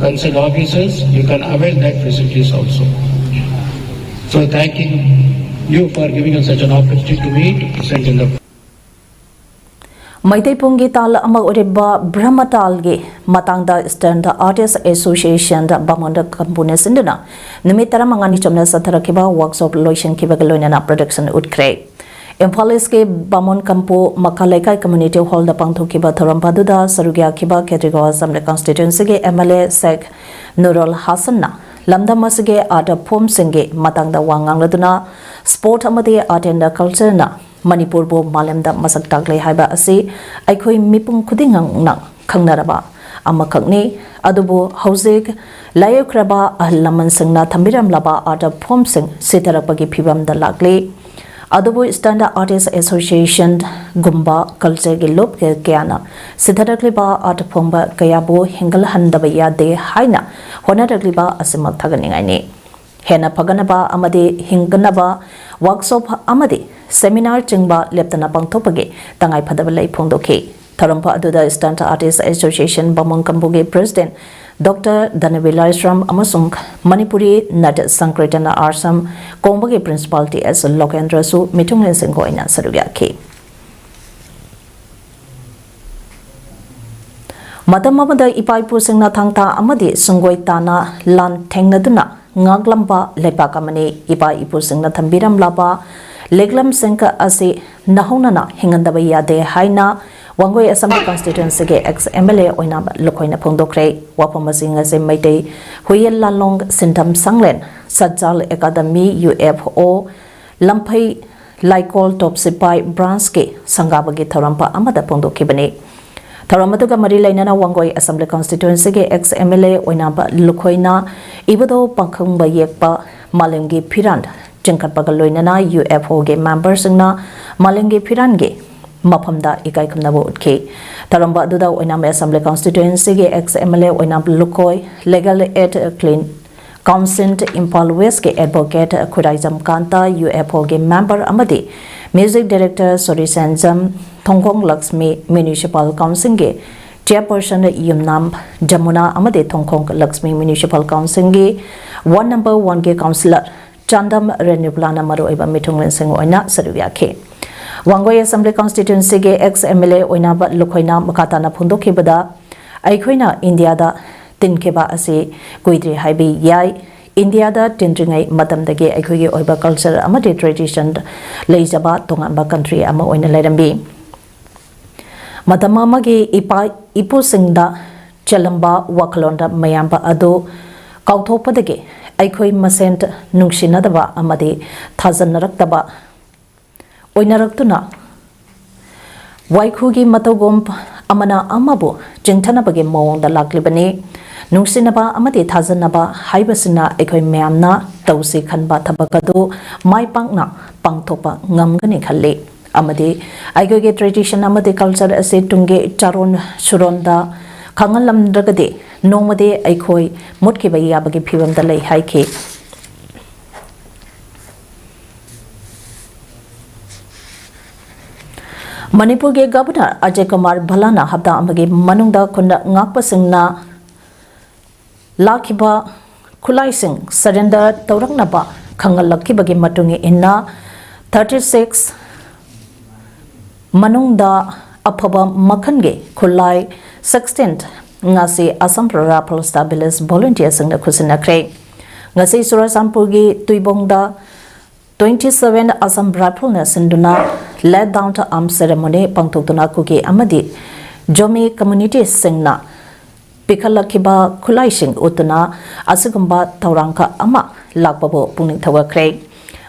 concerned officers, you can avail that facilities also. So thanking you for giving us such an opportunity to meet, present in the Meitei ꯄꯨꯡꯒꯤ ꯇꯥꯜ ꯑꯃ ꯑꯣꯏꯔꯤꯕ ꯕ꯭ꯔꯍꯃ ꯇꯥꯜꯒꯤ ꯃꯇꯥꯡꯗ Eastern Artist Association ꯕꯥꯃꯣꯟ ꯀꯝꯄꯨꯅ ꯁꯤꯟꯗꯨꯅ ꯅꯨꯃꯤꯠ ꯇꯔꯥꯃꯉꯥꯅꯤ ꯆꯨꯞꯅ ꯆꯠꯊꯔꯛꯈꯤꯕ workshop ꯂꯣꯏꯁꯤꯟꯈꯤꯕꯒ ꯂꯣꯏꯅꯅ production ꯎꯠꯈ꯭ꯔꯦ꯫ Imphal ꯏꯁꯀꯤ ꯕꯥꯃꯣꯟ ꯀꯝꯄꯨ ꯃꯈꯥ ꯂꯩꯀꯥꯏ community hall ꯗ ꯄꯥꯡꯊꯣꯛꯈꯤꯕ ꯊꯧꯔꯝ ꯑꯗꯨꯗ ꯁꯔꯨꯛ ꯌꯥꯈꯤꯕ ꯈꯦꯇ꯭ꯔꯤꯒꯥꯎ Assembly Constituency ꯒꯤ M L A Sheikh ꯅꯨꯔꯨꯜ ꯍꯥꯁꯟꯅ ꯂꯝꯗꯝ ꯑꯁꯤꯒꯤ art form ꯁꯤꯡꯒꯤ ꯃꯇꯥꯡꯗ ꯋꯥ ꯉꯥꯡꯂꯗꯨꯅ, sport ꯑꯃꯗꯤ art and culture ꯅ ꯃꯅꯤꯄꯨꯔꯕꯨ ꯃꯥꯂꯦꯝꯗ ꯃꯁꯛ ꯇꯥꯛꯂꯦ ꯍꯥꯏꯕ ꯑꯁꯤ ꯑꯩꯈꯣꯏ ꯃꯤꯄꯨꯝ ꯈꯨꯗꯤꯡꯃꯛꯅ ꯈꯪꯅꯔꯕ ꯑꯃꯈꯛꯅꯤ꯫ ꯑꯗꯨꯕꯨ ꯍꯧꯖꯤꯛ ꯂꯥꯏꯑꯣꯏꯈ꯭ꯔꯕ ꯑꯍꯜ ꯂꯃꯟꯁꯤꯡꯅ ꯊꯝꯕꯤꯔꯝꯂꯕ art form ꯁꯤꯡ ꯁꯤꯊꯔꯛꯄꯒꯤ ꯐꯤꯕꯝꯗ ꯂꯥꯛꯂꯤ꯫ ꯑꯗꯨꯕꯨ Eastern Artist Association ꯒꯨꯝꯕ culture ꯒꯤ ꯂꯨꯞ ꯀꯌꯥꯅ ꯁꯤꯊꯔꯛꯂꯤꯕ art form ꯀꯌꯥꯕꯨ ꯍꯤꯡꯒꯠꯍꯟꯗꯕ ꯌꯥꯗꯦ ꯍꯥꯏꯅ ꯍꯣꯠꯅꯔꯛꯂꯤꯕ ꯑꯁꯤꯃꯛ ꯊꯥꯒꯠꯅꯤꯡꯉꯥꯏꯅꯤ꯫ ꯍꯦꯟꯅ ꯐꯒꯠꯅꯕ ꯑꯃꯗꯤ ꯍꯤꯡꯒꯠꯅꯕ workshop ꯑꯃꯗꯤ seminar ꯆꯤꯡꯕ ꯂꯦꯞꯇꯅ ꯄꯥꯡꯊꯣꯛꯄꯒꯤ ꯇꯉꯥꯏꯐꯗꯕ ꯂꯩ ꯐꯣꯡꯗꯣꯛꯈꯤ꯫ ꯊꯧꯔꯝ ꯑꯗꯨꯗ Eastern Artist Association ꯕꯥꯃꯣꯟ ꯀꯝꯄꯨꯒꯤ President Doctor ꯙꯅꯕꯤꯔ ꯂꯥꯏꯁ꯭ꯔꯝ ꯑꯃꯁꯨꯡ ꯃꯅꯤꯄꯨꯔꯤ ꯅꯠ ꯁꯪꯀ꯭ꯔꯤꯇꯟ ꯑꯥꯁ꯭ꯔꯝ ꯀꯣꯡꯕꯒꯤ Principal ꯇꯤ ꯑꯦꯁ ꯂꯣꯀꯦꯟꯗ꯭ꯔꯁꯨ ꯃꯤꯊꯨꯡꯂꯦꯟꯁꯤꯡꯒ ꯑꯣꯏꯅ ꯁꯔꯨꯛ ꯌꯥꯈꯤ꯫ ꯃꯇꯝ ꯑꯃꯗ ꯏꯄꯥ ꯏꯄꯨꯁꯤꯡꯅ ꯊꯥꯡ ꯇꯥ ꯑꯃꯗꯤ ꯁꯪꯒꯣꯏ ꯇꯥꯅ ꯂꯥꯟ ꯊꯦꯡꯅꯗꯨꯅ ꯉꯥꯛꯂꯝꯕ ꯂꯩꯕꯥꯛ ꯑꯃꯅꯤ꯫ ꯏꯄꯥ ꯏꯄꯨꯁꯤꯡꯅ ꯊꯝꯕꯤꯔꯝꯂꯕ ꯂꯤꯛꯂꯝꯁꯤꯡ ꯑꯁꯤ ꯅꯧꯍꯧꯅꯅ ꯍꯤꯡꯍꯟꯗꯕ ꯌꯥꯗꯦ ꯍꯥꯏꯅ ꯋꯥꯡꯒꯣꯏ Assembly Constituency ꯒꯤ ex M L A ꯑꯣꯏꯅꯥꯝ ꯂꯨꯈꯣꯏꯅ ꯐꯣꯡꯗꯣꯛꯈ꯭ꯔꯦ꯫ ꯋꯥꯐꯝ ꯑꯁꯤ ꯉꯁꯤ ꯃꯩꯇꯩ ꯍꯨꯏꯌꯦꯟ ꯂꯥꯂꯣꯡ ꯁꯤꯟꯊꯝ ꯁꯪꯂꯦꯟ ꯁꯠꯖꯥꯜ ꯑꯦꯀꯥꯗꯃꯤ, U F O, ꯂꯝꯐꯩ ꯂꯥꯏꯀꯣꯜ ꯇꯣꯞ ꯁꯤꯄꯥꯏ branch ꯀꯤ ꯁꯪꯒꯥꯕꯒꯤ ꯊꯧꯔꯝ ꯑꯃꯗ ꯐꯣꯡꯗꯣꯛꯈꯤꯕꯅꯤ꯫ ꯊꯧꯔꯝ ꯑꯗꯨꯒ ꯃꯔꯤ ꯂꯩꯅꯅ ꯋꯥꯡꯒꯣꯏ Assembly Constituency ꯒꯤ ex M L A ꯑꯣꯏꯅꯥꯝ ꯂꯨꯈꯣꯏꯅ ꯏꯕꯨꯙꯧ ꯄꯥꯈꯪꯕ ꯌꯦꯛꯄ ꯃꯥꯂꯦꯝꯒꯤ ꯐꯤꯔꯥꯟ ꯆꯤꯡꯈꯠꯄꯒ ꯂꯣꯏꯅꯅ U F O ꯒꯤ member ꯁꯤꯡꯅ ꯃꯥꯂꯦꯝꯒꯤ ꯐꯤꯔꯥꯟꯒꯤ ꯃꯐꯝꯗ ꯏꯀꯥꯏ ꯈꯨꯝꯅꯕ ꯎꯠꯈꯤ꯫ ꯊꯧꯔꯝ ꯑꯗꯨꯗ ꯑꯣꯏꯅꯥꯝ Assembly Constituency ꯒꯤ ex M L A Oinam Lukhoi, Legal Aid Clinic Council Imphal West ꯀꯤ Advocate Khuraijam ꯀꯥꯟꯇ, U F O ꯒꯤ member ꯑꯃꯗꯤ Music Director ꯁꯣꯔꯤ ꯁꯦꯟꯖꯝ, ꯊꯣꯡꯈꯣꯡ ꯂꯛꯁꯃꯤ Municipal Council ꯒꯤ Chairperson ꯌꯨꯝꯅꯥꯝ ꯖꯃꯨꯅꯥ ꯑꯃꯗꯤ ꯊꯣꯡꯈꯣꯡ ꯂꯛꯁꯃꯤ Municipal Council ꯒꯤ Ward number one ꯒꯤ Councillor ꯆꯥꯟꯗꯝ ꯔꯦꯅꯨꯕ꯭ꯂꯥꯅ ꯃꯔꯨꯑꯣꯏꯕ ꯃꯤꯊꯨꯡꯂꯦꯟꯁꯤꯡ ꯑꯣꯏꯅ ꯁꯔꯨꯛ ꯌꯥꯈꯤ꯫ ꯋꯥꯡꯒꯣꯏ Assembly Constituencyꯒꯤ ex MLA ꯑꯣꯏꯅꯕ ꯂꯨꯈꯣꯏꯅ ꯃꯈꯥ ꯇꯥꯅ ꯐꯣꯡꯗꯣꯛꯈꯤꯕꯗ, ꯑꯩꯈꯣꯏꯅ ꯏꯟꯗꯤꯌꯥꯗ ꯇꯤꯟꯈꯤꯕ ꯑꯁꯤ ꯀꯨꯏꯗ꯭ꯔꯤ ꯍꯥꯏꯕ ꯌꯥꯏ꯫ ꯏꯟꯗꯤꯌꯥꯗ ꯇꯤꯟꯗ꯭ꯔꯤꯉꯩ ꯃꯇꯝꯗꯒꯤ ꯑꯩꯈꯣꯏꯒꯤ ꯑꯣꯏꯕ culture ꯑꯃꯗꯤ tradition ꯂꯩꯖꯕ ꯇꯣꯉꯥꯟꯕ country ꯑꯃ ꯑꯣꯏꯅ ꯂꯩꯔꯝꯃꯤ꯫ ꯃꯇꯝ ꯑꯃꯒꯤ ꯏꯄꯥ ꯏꯄꯨꯁꯤꯡꯗ ꯆꯦꯜꯂꯝꯕ ꯋꯥꯈꯜꯂꯣꯟꯗ ꯃꯌꯥꯝꯕ ꯑꯗꯨ ꯀꯥꯎꯊꯣꯛꯄꯗꯒꯤ ꯑꯩꯈꯣꯏ ꯃꯁꯦꯟ ꯅꯨꯡꯁꯤꯅꯗꯕ ꯑꯃꯗꯤ ꯊꯥꯖꯅꯔꯛꯇꯕ ꯑꯣꯏꯅꯔꯛꯇꯨꯅ, ꯋꯥꯏꯈꯨꯒꯤ ꯃꯇꯧꯒꯨꯝ ꯑꯃꯅ ꯑꯃꯕꯨ ꯆꯤꯡꯊꯅꯕꯒꯤ ꯃꯑꯣꯡꯗ ꯂꯥꯛꯂꯤꯕꯅꯤ꯫ ꯅꯨꯡꯁꯤꯅꯕ ꯑꯃꯗꯤ ꯊꯥꯖꯅꯕ ꯍꯥꯏꯕꯁꯤꯅ ꯑꯩꯈꯣꯏ ꯃꯌꯥꯝꯅ ꯇꯧꯁꯤ ꯈꯟꯕ ꯊꯕꯛ ꯑꯗꯨ ꯃꯥꯏ ꯄꯥꯛꯅ ꯄꯥꯡꯊꯣꯛꯄ ꯉꯝꯒꯅꯤ ꯈꯜꯂꯤ꯫ ꯑꯃꯗꯤ ꯑꯩꯈꯣꯏꯒꯤ tradition ꯑꯃꯗꯤ culture ꯑꯁꯤ ꯇꯨꯡꯒꯤ ꯆꯥꯔꯣꯟ ꯁꯨꯔꯣꯟꯗ ꯈꯪꯍꯜꯂꯝꯗ꯭ꯔꯒꯗꯤ ꯅꯣꯡꯃꯗꯤ ꯑꯩꯈꯣꯏ ꯃꯨꯠꯈꯤꯕ ꯌꯥꯕꯒꯤ ꯐꯤꯕꯝꯗ ꯂꯩ ꯍꯥꯏꯈꯤ꯫ ꯃꯅꯤꯄꯨꯔꯒꯤ Governor ꯑꯖꯌ ꯀꯨꯃꯥꯔ ꯚꯜꯂꯥꯅ ꯍꯞꯇꯥ ꯑꯃꯒꯤ ꯃꯅꯨꯡꯗ ꯈꯨꯟꯅ ꯉꯥꯛꯄꯁꯤꯡꯅ ꯂꯥꯛꯈꯤꯕ ꯈꯨꯠꯂꯥꯏꯁꯤꯡ surrender ꯇꯧꯔꯛꯅꯕ ꯈꯪꯍꯜꯂꯛꯈꯤꯕꯒꯤ ꯃꯇꯨꯡ ꯏꯟꯅ, thirty six ꯃꯅꯨꯡꯗ ꯑꯐꯕ ꯃꯈꯜꯒꯤ ꯈꯨꯠꯂꯥꯏ sixteen ꯉꯁꯤ Assam Rifle Staff Village volunteerꯁꯤꯡꯅ ꯈꯨꯠꯁꯤꯟꯅꯈ꯭ꯔꯦ꯫ ꯉꯁꯤ ꯆꯨꯔꯆꯥꯟꯄꯨꯔꯒꯤ ꯇꯨꯏꯕꯣꯡꯗ twenty seven Assam Rifleꯅ ꯁꯤꯟꯗꯨꯅ let down to arms ceremony ꯄꯥꯡꯊꯣꯛꯇꯨꯅ ꯀꯨꯀꯤ ꯑꯃꯗꯤ ꯖꯣꯃꯤ communityꯁꯤꯡꯅ ꯄꯤꯈꯠꯂꯛꯈꯤꯕ ꯈꯨꯠꯂꯥꯏꯁꯤꯡ ꯎꯠꯇꯨꯅ ꯑꯁꯤꯒꯨꯝꯕ ꯊꯧꯔꯥꯡ ꯈꯔ ꯑꯃ ꯂꯥꯛꯄꯕꯨ ꯄꯨꯛꯅꯤꯡ ꯊꯧꯒꯠꯈ꯭ꯔꯦ꯫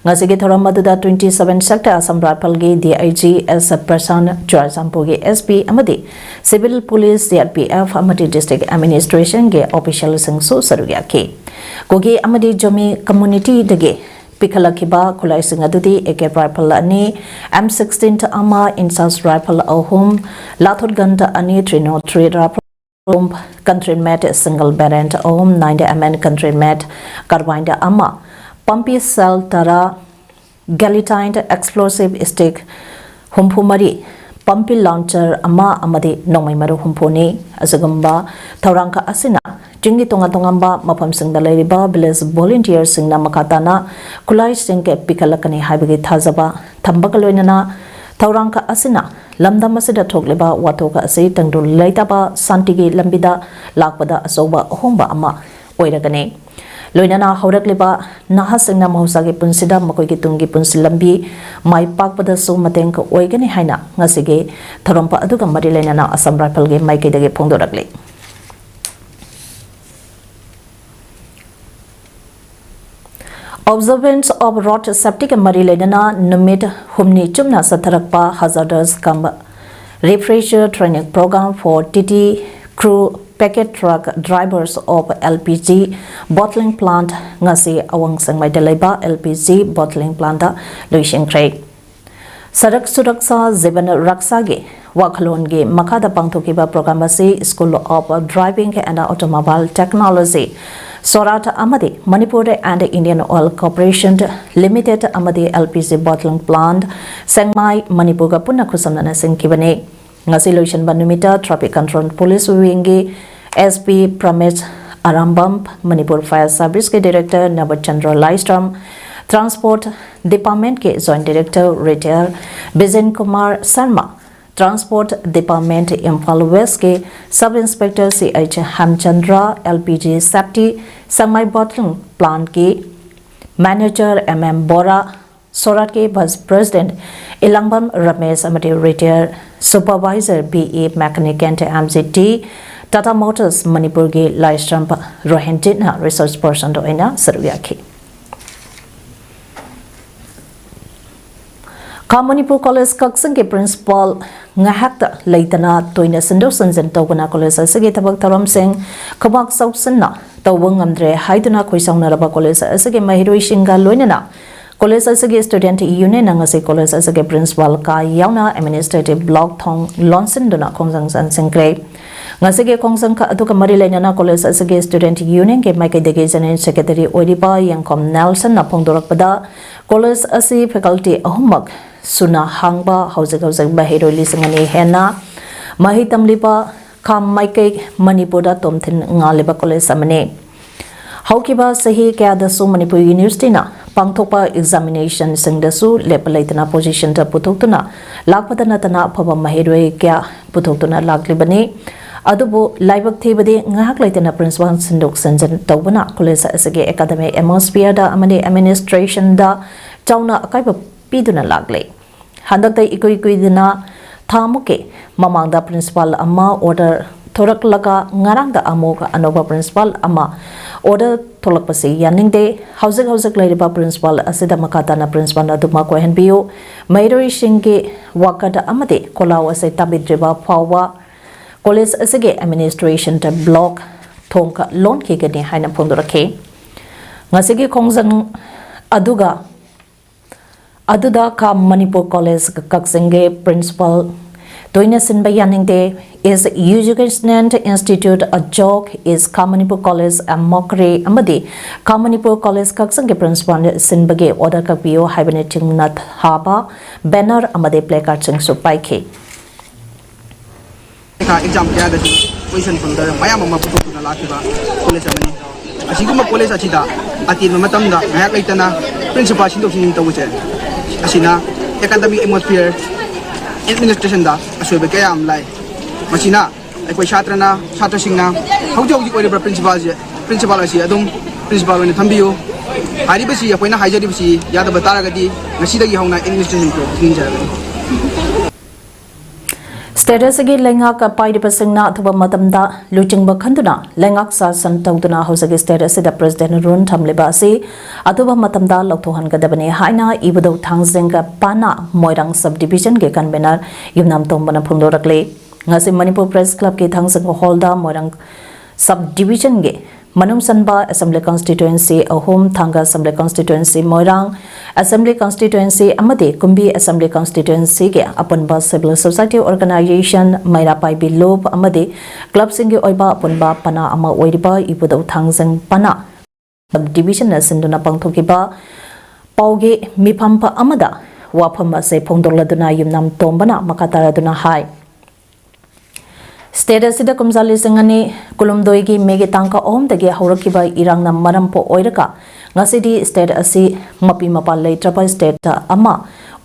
ꯉꯁꯤꯒꯤ ꯊꯧꯔꯝ ꯑꯗꯨꯗ twenty seven Sector Assam Rifleꯒꯤ DIG S ꯄ꯭ꯔꯁꯥꯟ, ꯆꯨꯔꯆꯥꯟꯄꯨꯔꯒꯤ SP ꯑꯃꯗꯤ Civil Police, CRPF ꯑꯃꯗꯤ District Administrationꯒꯤ officialꯁꯤꯡꯁꯨ ꯁꯔꯨꯛ ꯌꯥꯈꯤ꯫ ꯀꯨꯀꯤ ꯑꯃꯗꯤ ꯖꯣꯃꯤ communityꯗꯒꯤ ꯄꯤꯈꯠꯂꯛꯈꯤꯕ ꯈꯨꯠꯂꯥꯏꯁꯤꯡ ꯑꯗꯨꯗꯤ AK rifle ꯑꯅꯤ, M sixteen ꯑꯃ, INSAS rifle ꯑꯍꯨꯝ, Lathot gun ꯑꯅꯤ, three nought three rifle, country made single barrel ꯑꯍꯨꯝ, ninety M M country made carbine ꯑꯃ, ꯄꯝꯄꯤ shell ꯇꯔꯥ, guillotine explosive stick ꯍꯨꯝꯐꯨ ꯃꯔꯤ, ꯄꯝꯄꯤ launcher ꯑꯃ ꯑꯃꯗꯤ ꯅꯣꯡꯃꯩ ꯃꯔꯨ ꯍꯨꯝꯐꯨꯅꯤ꯫ ꯑꯁꯤꯒꯨꯝꯕ ꯊꯧꯔꯥꯡ ꯈꯔ ꯑꯁꯤꯅ ꯆꯤꯡꯒꯤ ꯇꯣꯉꯥꯟ ꯇꯣꯉꯥꯟꯕ ꯃꯐꯝꯁꯤꯡꯗ ꯂꯩꯔꯤꯕ village volunteerꯁꯤꯡꯅ ꯃꯈꯥ ꯇꯥꯅ ꯈꯨꯠꯂꯥꯏꯁꯤꯡ ꯄꯤꯈꯠꯂꯛꯀꯅꯤ ꯍꯥꯏꯕꯒꯤ ꯊꯥꯖꯕ ꯊꯝꯕꯒ ꯂꯣꯏꯅꯅ ꯊꯧꯔꯥꯡ ꯈꯛ ꯑꯁꯤꯅ ꯂꯝꯗꯝ ꯑꯁꯤꯗ ꯊꯣꯛꯂꯤꯕ ꯋꯥꯊꯣꯛ ꯑꯁꯤ ꯇꯪꯗꯨ ꯂꯩꯇꯥꯕ ꯁꯥꯟꯇꯤꯒꯤ ꯂꯝꯕꯤꯗ ꯂꯥꯛꯄꯗ ꯑꯆꯧꯕ ꯑꯍꯣꯡꯕ ꯑꯃ ꯑꯣꯏꯔꯒꯅꯤ꯫ ꯂꯣꯏꯅꯅ ꯍꯧꯔꯛꯂꯤꯕ ꯅꯍꯥꯁꯤꯡꯅ ꯃꯍꯧꯁꯥꯒꯤ ꯄꯨꯟꯁꯤꯗ ꯃꯈꯣꯏꯒꯤ ꯇꯨꯡꯒꯤ ꯄꯨꯟꯁꯤ ꯂꯝꯕꯤ ꯃꯥꯏ ꯄꯥꯛꯄꯗꯁꯨ ꯃꯇꯦꯡ ꯑꯣꯏꯒꯅꯤ ꯍꯥꯏꯅ ꯉꯁꯤꯒꯤ ꯊꯧꯔꯝ ꯑꯗꯨꯒ ꯃꯔꯤ ꯂꯩꯅꯅ ꯑꯁꯥꯝ ꯔꯥꯏꯐꯜꯒꯤ ꯃꯥꯏꯀꯩꯗꯒꯤ ꯐꯣꯡꯗꯣꯔꯛꯂꯤ꯫ Observance of Road Safety ꯒ ꯃꯔꯤ ꯂꯩꯅꯅ ꯅꯨꯃꯤꯠ ꯍꯨꯝꯅꯤ ꯆꯨꯞꯅ ꯆꯠꯊꯔꯛꯄ Hazardous cum Refresher Training Program for T T Crew Packet Truck Drivers of L P G Bottling Plant ꯉꯁꯤ ꯑꯋꯥꯡ ꯁꯦꯡꯃꯥꯏꯗ ꯂꯩꯕ L P G Bottling Plant ꯇ ꯂꯣꯏꯁꯤꯟꯈ꯭ꯔꯦ꯫ ꯁꯔꯛ ꯁꯨꯔꯛꯁꯥ ꯖꯤꯕꯟ ꯔꯛꯁꯥꯒꯤ ꯋꯥꯈꯜꯂꯣꯟꯒꯤ ꯃꯈꯥꯗ ꯄꯥꯡꯊꯣꯛꯈꯤꯕ program ꯑꯁꯤ School of Driving and Automobile Technology, ꯁꯣꯔꯥꯠ ꯑꯃꯗꯤ Manipur and Indian Oil Corporation Limited ꯑꯃꯗꯤ L P G Bottling Plant ꯁꯦꯡꯃꯥꯏ ꯃꯅꯤꯄꯨꯔꯒ ꯄꯨꯟꯅ ꯈꯨꯠꯁꯝꯅꯅ ꯁꯤꯟꯈꯤꯕꯅꯤ꯫ ꯉꯁꯤ ꯂꯣꯏꯁꯤꯟꯕ ꯅꯨꯃꯤꯠꯇ Traffic Control Police Wing ꯒꯤ S P ꯄ꯭ꯔꯃꯦꯁ Arambam, Manipur Fire Service ꯀꯤ Director ꯅꯕꯆꯟꯗ꯭ꯔ ꯂꯥꯏꯁ꯭ꯔꯝ, Transport Department ꯀꯤ Joint Director Retired ꯕꯤꯖꯦꯟ Kumar Sharma, Transport Department Imphal West ꯀꯤ Sub Inspector C H ꯍꯦꯝꯆꯟꯗ꯭ꯔ, L P G Safety ꯁꯦꯡꯃꯥꯏ Bottling Plant ꯀꯤ Manager M M ꯕꯣꯔꯥ, ꯁꯣꯔꯥꯠꯀꯤ Vice President ꯏꯂꯥꯡꯕꯝ Ramesh ꯑꯃꯗꯤ Retired Supervisor B E Mechanic and M G T Tata Motors ꯃꯅꯤꯄꯨꯔꯒꯤ ꯂꯥꯏꯁ꯭ꯔꯝ ꯔꯣꯍꯦꯟꯖꯤꯠꯅ Resource Person ꯗ ꯑꯣꯏꯅ ꯁꯔꯨꯛ ꯌꯥꯈꯤ꯫ ꯈꯥ Manipur college ꯀꯛꯆꯤꯡꯒꯤ Principal ꯉꯥꯏꯍꯥꯛꯇ ꯂꯩꯇꯅ ꯇꯣꯏꯅ ꯁꯤꯟꯗꯣꯛ ꯁꯤꯟꯖꯤꯟ ꯇꯧꯕꯅ ꯀꯣꯂꯦꯖ ꯑꯁꯤꯒꯤ ꯊꯕꯛ ꯊꯧꯔꯝꯁꯤꯡ ꯈꯨꯃꯥꯛ ꯆꯥꯎꯁꯤꯟꯅ ꯇꯧꯕ ꯉꯝꯗ꯭ꯔꯦ ꯍꯥꯏꯗꯨꯅ ꯈꯣꯏꯁꯥꯎꯅꯔꯕ ꯀꯣꯂꯦꯖ ꯑꯁꯤꯒꯤ ꯃꯍꯩꯔꯣꯏꯁꯤꯡꯒ ꯂꯣꯏꯅꯅ ꯀꯣꯂꯦꯖ ꯑꯁꯤꯒꯤ Student Union ꯅ ꯉꯁꯤ ꯀꯣꯂꯦꯖ ꯑꯁꯤꯒꯤ Principal ꯀꯥ ꯌꯥꯎꯅ Administrative Block ꯊꯣꯡ ꯂꯣꯟꯁꯤꯟꯗꯨꯅ ꯈꯣꯡꯖꯪ ꯆꯪꯁꯤꯟꯈ꯭ꯔꯦ꯫ ꯉꯁꯤꯒꯤ ꯈꯣꯡꯖꯪ ꯈ-, ꯑꯗꯨꯒ ꯃꯔꯤ ꯂꯩꯅꯅ ꯀꯣꯂꯦꯖ ꯑꯁꯤꯒꯤ Student Union ꯒꯤ ꯃꯥꯏꯀꯩꯗꯒꯤ General Secretary ꯑꯣꯏꯔꯤꯕ ꯌꯦꯡꯈꯣꯝ ꯅꯦꯜꯁꯟꯅ ꯐꯣꯡꯗꯣꯔꯛꯄꯗ, ꯀꯣꯂꯦꯖ ꯑꯁꯤ faculty ꯑꯍꯨꯝꯃꯛ ꯁꯨꯅ ꯍꯥꯡꯕ, ꯍꯧꯖꯤꯛ ꯍꯧꯖꯤꯛ ꯃꯍꯩꯔꯣꯏ ꯂꯤꯁꯤꯡ ꯑꯅꯤ ꯍꯦꯟꯅ ꯃꯍꯩ ꯇꯝꯂꯤꯕ ꯈꯥ ꯃꯥꯏꯀꯩ ꯃꯅꯤꯄꯨꯔꯗ ꯇꯣꯝꯊꯤꯟ ꯉꯥꯜꯂꯤꯕ ꯀꯣꯂꯦꯖ ꯑꯃꯅꯤ꯫ ꯍꯧꯈꯤꯕ ꯆꯍꯤ ꯀꯌꯥꯗꯁꯨ ꯃꯅꯤꯄꯨꯔ University ꯅ ꯄꯥꯡꯊꯣꯛꯄ examination ꯁꯤꯡꯗꯁꯨ ꯂꯦꯞꯄ ꯂꯩꯇꯅ position ꯗ ꯄꯨꯊꯣꯛꯇꯨꯅ ꯂꯥꯛꯄꯗ ꯅꯠꯇꯅ ꯑꯐꯕ ꯃꯍꯩꯔꯣꯏ ꯀꯌꯥ ꯄꯨꯊꯣꯛꯇꯨꯅ ꯂꯥꯛꯂꯤꯕꯅꯤ꯫ ꯑꯗꯨꯕꯨ ꯂꯥꯏꯕꯛ ꯊꯤꯕꯗꯤ ꯉꯥꯏꯍꯥꯛ ꯂꯩꯇꯅ principal ꯁꯤꯟꯗꯣꯛ ꯁꯤꯟꯖꯤꯟ ꯇꯧꯕꯅ college ꯑꯁꯤꯒꯤ academic atmosphere ꯗ ꯑꯃꯗꯤ administration ꯗ ꯆꯥꯎꯅ ꯑꯀꯥꯏꯕ ꯄꯤꯗꯨꯅ ꯂꯥꯛꯂꯦ꯫ ꯍꯟꯗꯛꯇ ꯏꯀꯨꯏ ꯀꯨꯏꯗꯅ ꯊꯥ ꯑꯃꯨꯛꯀꯤ ꯃꯃꯥꯡꯗ principal ꯑꯃ order ꯊꯣꯔꯛꯂꯒ ꯉꯔꯥꯡꯗ ꯑꯃꯨꯛ ꯑꯅꯧꯕ principal ꯑꯃ order ꯊꯣꯛꯂꯛꯄꯁꯤ ꯌꯥꯅꯤꯡꯗꯦ꯫ ꯍꯧꯖꯤꯛ ꯍꯧꯖꯤꯛ ꯂꯩꯔꯤꯕ principal ꯑꯁꯤꯗ ꯃꯈꯥ ꯇꯥꯅ principal ꯑꯗꯨꯃꯛ ꯑꯣꯏꯍꯟꯕꯤꯌꯨ꯫ ꯃꯍꯩꯔꯣꯏꯁꯤꯡꯒꯤ ꯋꯥꯀꯠ ꯑꯃꯗꯤ ꯈꯣꯜꯂꯥꯎ ꯑꯁꯤ ꯇꯥꯕꯤꯗ꯭ꯔꯤꯕ ꯐꯥꯎꯕ college ꯑꯁꯤꯒꯤ administration ꯗ block ꯊꯣꯡ ꯂꯣꯟꯈꯤꯒꯅꯤ ꯍꯥꯏꯅ ꯐꯣꯡꯗꯣꯔꯛꯈꯤ꯫ ꯉꯁꯤꯒꯤ ꯈꯣꯡꯖꯪ ꯑꯗꯨꯒ ꯑꯗꯨꯗ ꯈꯥ ꯃꯅꯤꯄꯨꯔ college ꯀꯛꯆꯤꯡꯒꯤ principal ꯇꯣꯏꯅ ꯁꯤꯟꯕ ꯌꯥꯅꯤꯡꯗꯦ꯫ Is educational institute a joke? Is ꯈꯥ ꯃꯅꯤꯄꯨꯔ college a mockery? ꯑꯃꯗꯤ ꯈꯥ ꯃꯅꯤꯄꯨꯔ college ꯀꯛꯆꯤꯡꯒꯤ principal ꯁꯤꯟꯕꯒꯤ order ꯀꯛꯄꯤꯌꯨ ꯍꯥꯏꯕꯅꯆꯤꯡꯅ ꯊꯥꯕ banner ꯑꯃꯗꯤ placard ꯁꯤꯡꯁꯨ ꯄꯥꯏꯈꯤ꯫ ꯄꯩꯈꯥ exam ꯀꯌꯥꯗꯁꯨ position ꯐꯪꯗꯕ ꯃꯌꯥꯝ ꯑꯃ ꯄꯨꯊꯣꯛꯇꯨꯅ ꯂꯥꯛꯈꯤꯕ college ꯑꯃꯅꯤ꯫ ꯑꯁꯤꯒꯨꯝꯕ college ꯑꯁꯤꯗ ꯑꯇꯦꯟꯕ ꯃꯇꯝꯗ ꯉꯥꯏꯍꯥꯛ ꯂꯩꯇꯅ principal ꯁꯤꯟꯗꯣꯛ ꯁꯤꯟꯖꯤꯟ ꯇꯧꯕꯁꯦ, ꯑꯁꯤꯅ academic atmosphere, administration ꯗ ꯑꯁꯣꯏꯕ ꯀꯌꯥ ꯑꯃ ꯂꯥꯛꯏ꯫ ꯃꯁꯤꯅ ꯑꯩꯈꯣꯏ ꯁꯥꯇ꯭ꯔꯅ, ꯁꯥꯇ꯭ꯔꯁꯤꯡꯅ ꯍꯧꯖꯤꯛ ꯍꯧꯖꯤꯛ ꯑꯣꯏꯔꯤꯕ principal ꯁꯦ, principal ꯑꯁꯤ ꯑꯗꯨꯝ principal ꯑꯣꯏꯅ ꯊꯝꯕꯤꯌꯨ꯫ ꯍꯥꯏꯔꯤꯕꯁꯤ ꯑꯩꯈꯣꯏꯅ ꯍꯥꯏꯖꯔꯤꯕꯁꯤ ꯌꯥꯗꯕ ꯇꯥꯔꯒꯗꯤ ꯉꯁꯤꯗꯒꯤ ꯍꯧꯅ administration ꯇꯣ ꯊꯤꯡꯖꯔꯒꯅꯤ꯫ State ꯑꯁꯤꯒꯤ ꯂꯩꯉꯥꯛ ꯄꯥꯏꯔꯤꯕꯁꯤꯡꯅ ꯑꯊꯨꯕ ꯃꯇꯝꯗ ꯂꯨꯆꯤꯡꯕ ꯈꯟꯗꯨꯅ ꯂꯩꯉꯥꯛ ꯁꯥꯁꯟ ꯇꯧꯗꯨꯅ ꯍꯧꯖꯤꯛ state ꯑꯁꯤꯗ president rule ꯊꯝꯂꯤꯕ ꯑꯁꯤ ꯑꯊꯨꯕ ꯃꯇꯝꯗ ꯂꯧꯊꯣꯛꯍꯟꯒꯗꯕꯅꯤ ꯍꯥꯏꯅ ꯏꯕꯨꯙꯧ ꯊꯥꯡꯖꯤꯡ ꯄꯅꯥ ꯃꯣꯏꯔꯥꯡ sub division ꯒꯤ convener ꯌꯨꯝꯅꯥꯝ ꯇꯣꯝꯕꯅ ꯐꯣꯡꯗꯣꯔꯛꯂꯤ꯫ ꯉꯁꯤ ꯃꯅꯤꯄꯨꯔ Press Club ꯀꯤ ꯊꯥꯡꯖꯤꯡ hall ꯗ ꯃꯣꯏꯔꯥꯡ sub division ꯒꯤ ꯃꯅꯨꯡ ꯆꯟꯕ assembly constituency ꯑꯍꯨꯝ, ꯊꯥꯡꯒ assembly constituency, ꯃꯣꯏꯔꯥꯡ assembly constituency ꯑꯃꯗꯤ ꯀꯨꯝꯕꯤ assembly constituency ꯒꯤ ꯑꯄꯨꯟꯕ civil society organization, ꯃꯩꯔꯥ ꯄꯥꯏꯕꯤ ꯂꯨꯞ ꯑꯃꯗꯤ club ꯁꯤꯡꯒꯤ ꯑꯣꯏꯕ ꯑꯄꯨꯟꯕ ꯄꯅꯥ ꯑꯃ ꯑꯣꯏꯔꯤꯕ ꯏꯕꯨꯙꯧ ꯊꯥꯡꯖꯤꯡ ꯄꯅꯥ sub division ꯅ ꯁꯤꯟꯗꯨꯅ ꯄꯥꯡꯊꯣꯛꯈꯤꯕ ꯄꯥꯎꯒꯤ ꯃꯤꯐꯝ ꯑꯃꯗ ꯋꯥꯐꯝ ꯑꯁꯤ ꯐꯣꯡꯗꯣꯛꯂꯗꯨꯅ ꯌꯨꯝꯅꯥꯝ ꯇꯣꯝꯕꯅ ꯃꯈꯥ ꯇꯥꯔꯗꯨꯅ ꯍꯥꯏ꯫ State ꯑꯁꯤꯗ ꯀꯨꯝꯖꯥ ꯂꯤꯁꯤꯡ ꯑꯅꯤ ꯀꯨꯟꯍꯨꯝꯗꯣꯏꯒꯤ ꯃꯦꯒꯤ ꯇꯥꯡ ꯑꯍꯨꯝꯗꯒꯤ ꯍꯧꯔꯛꯈꯤꯕ ꯏꯔꯥꯡꯅ ꯃꯔꯝ ꯑꯣꯏꯔꯒ ꯉꯁꯤꯗꯤ state ꯑꯁꯤ ꯃꯄꯤ ꯃꯄꯥ ꯂꯩꯇ꯭ꯔꯕ state ꯑꯃ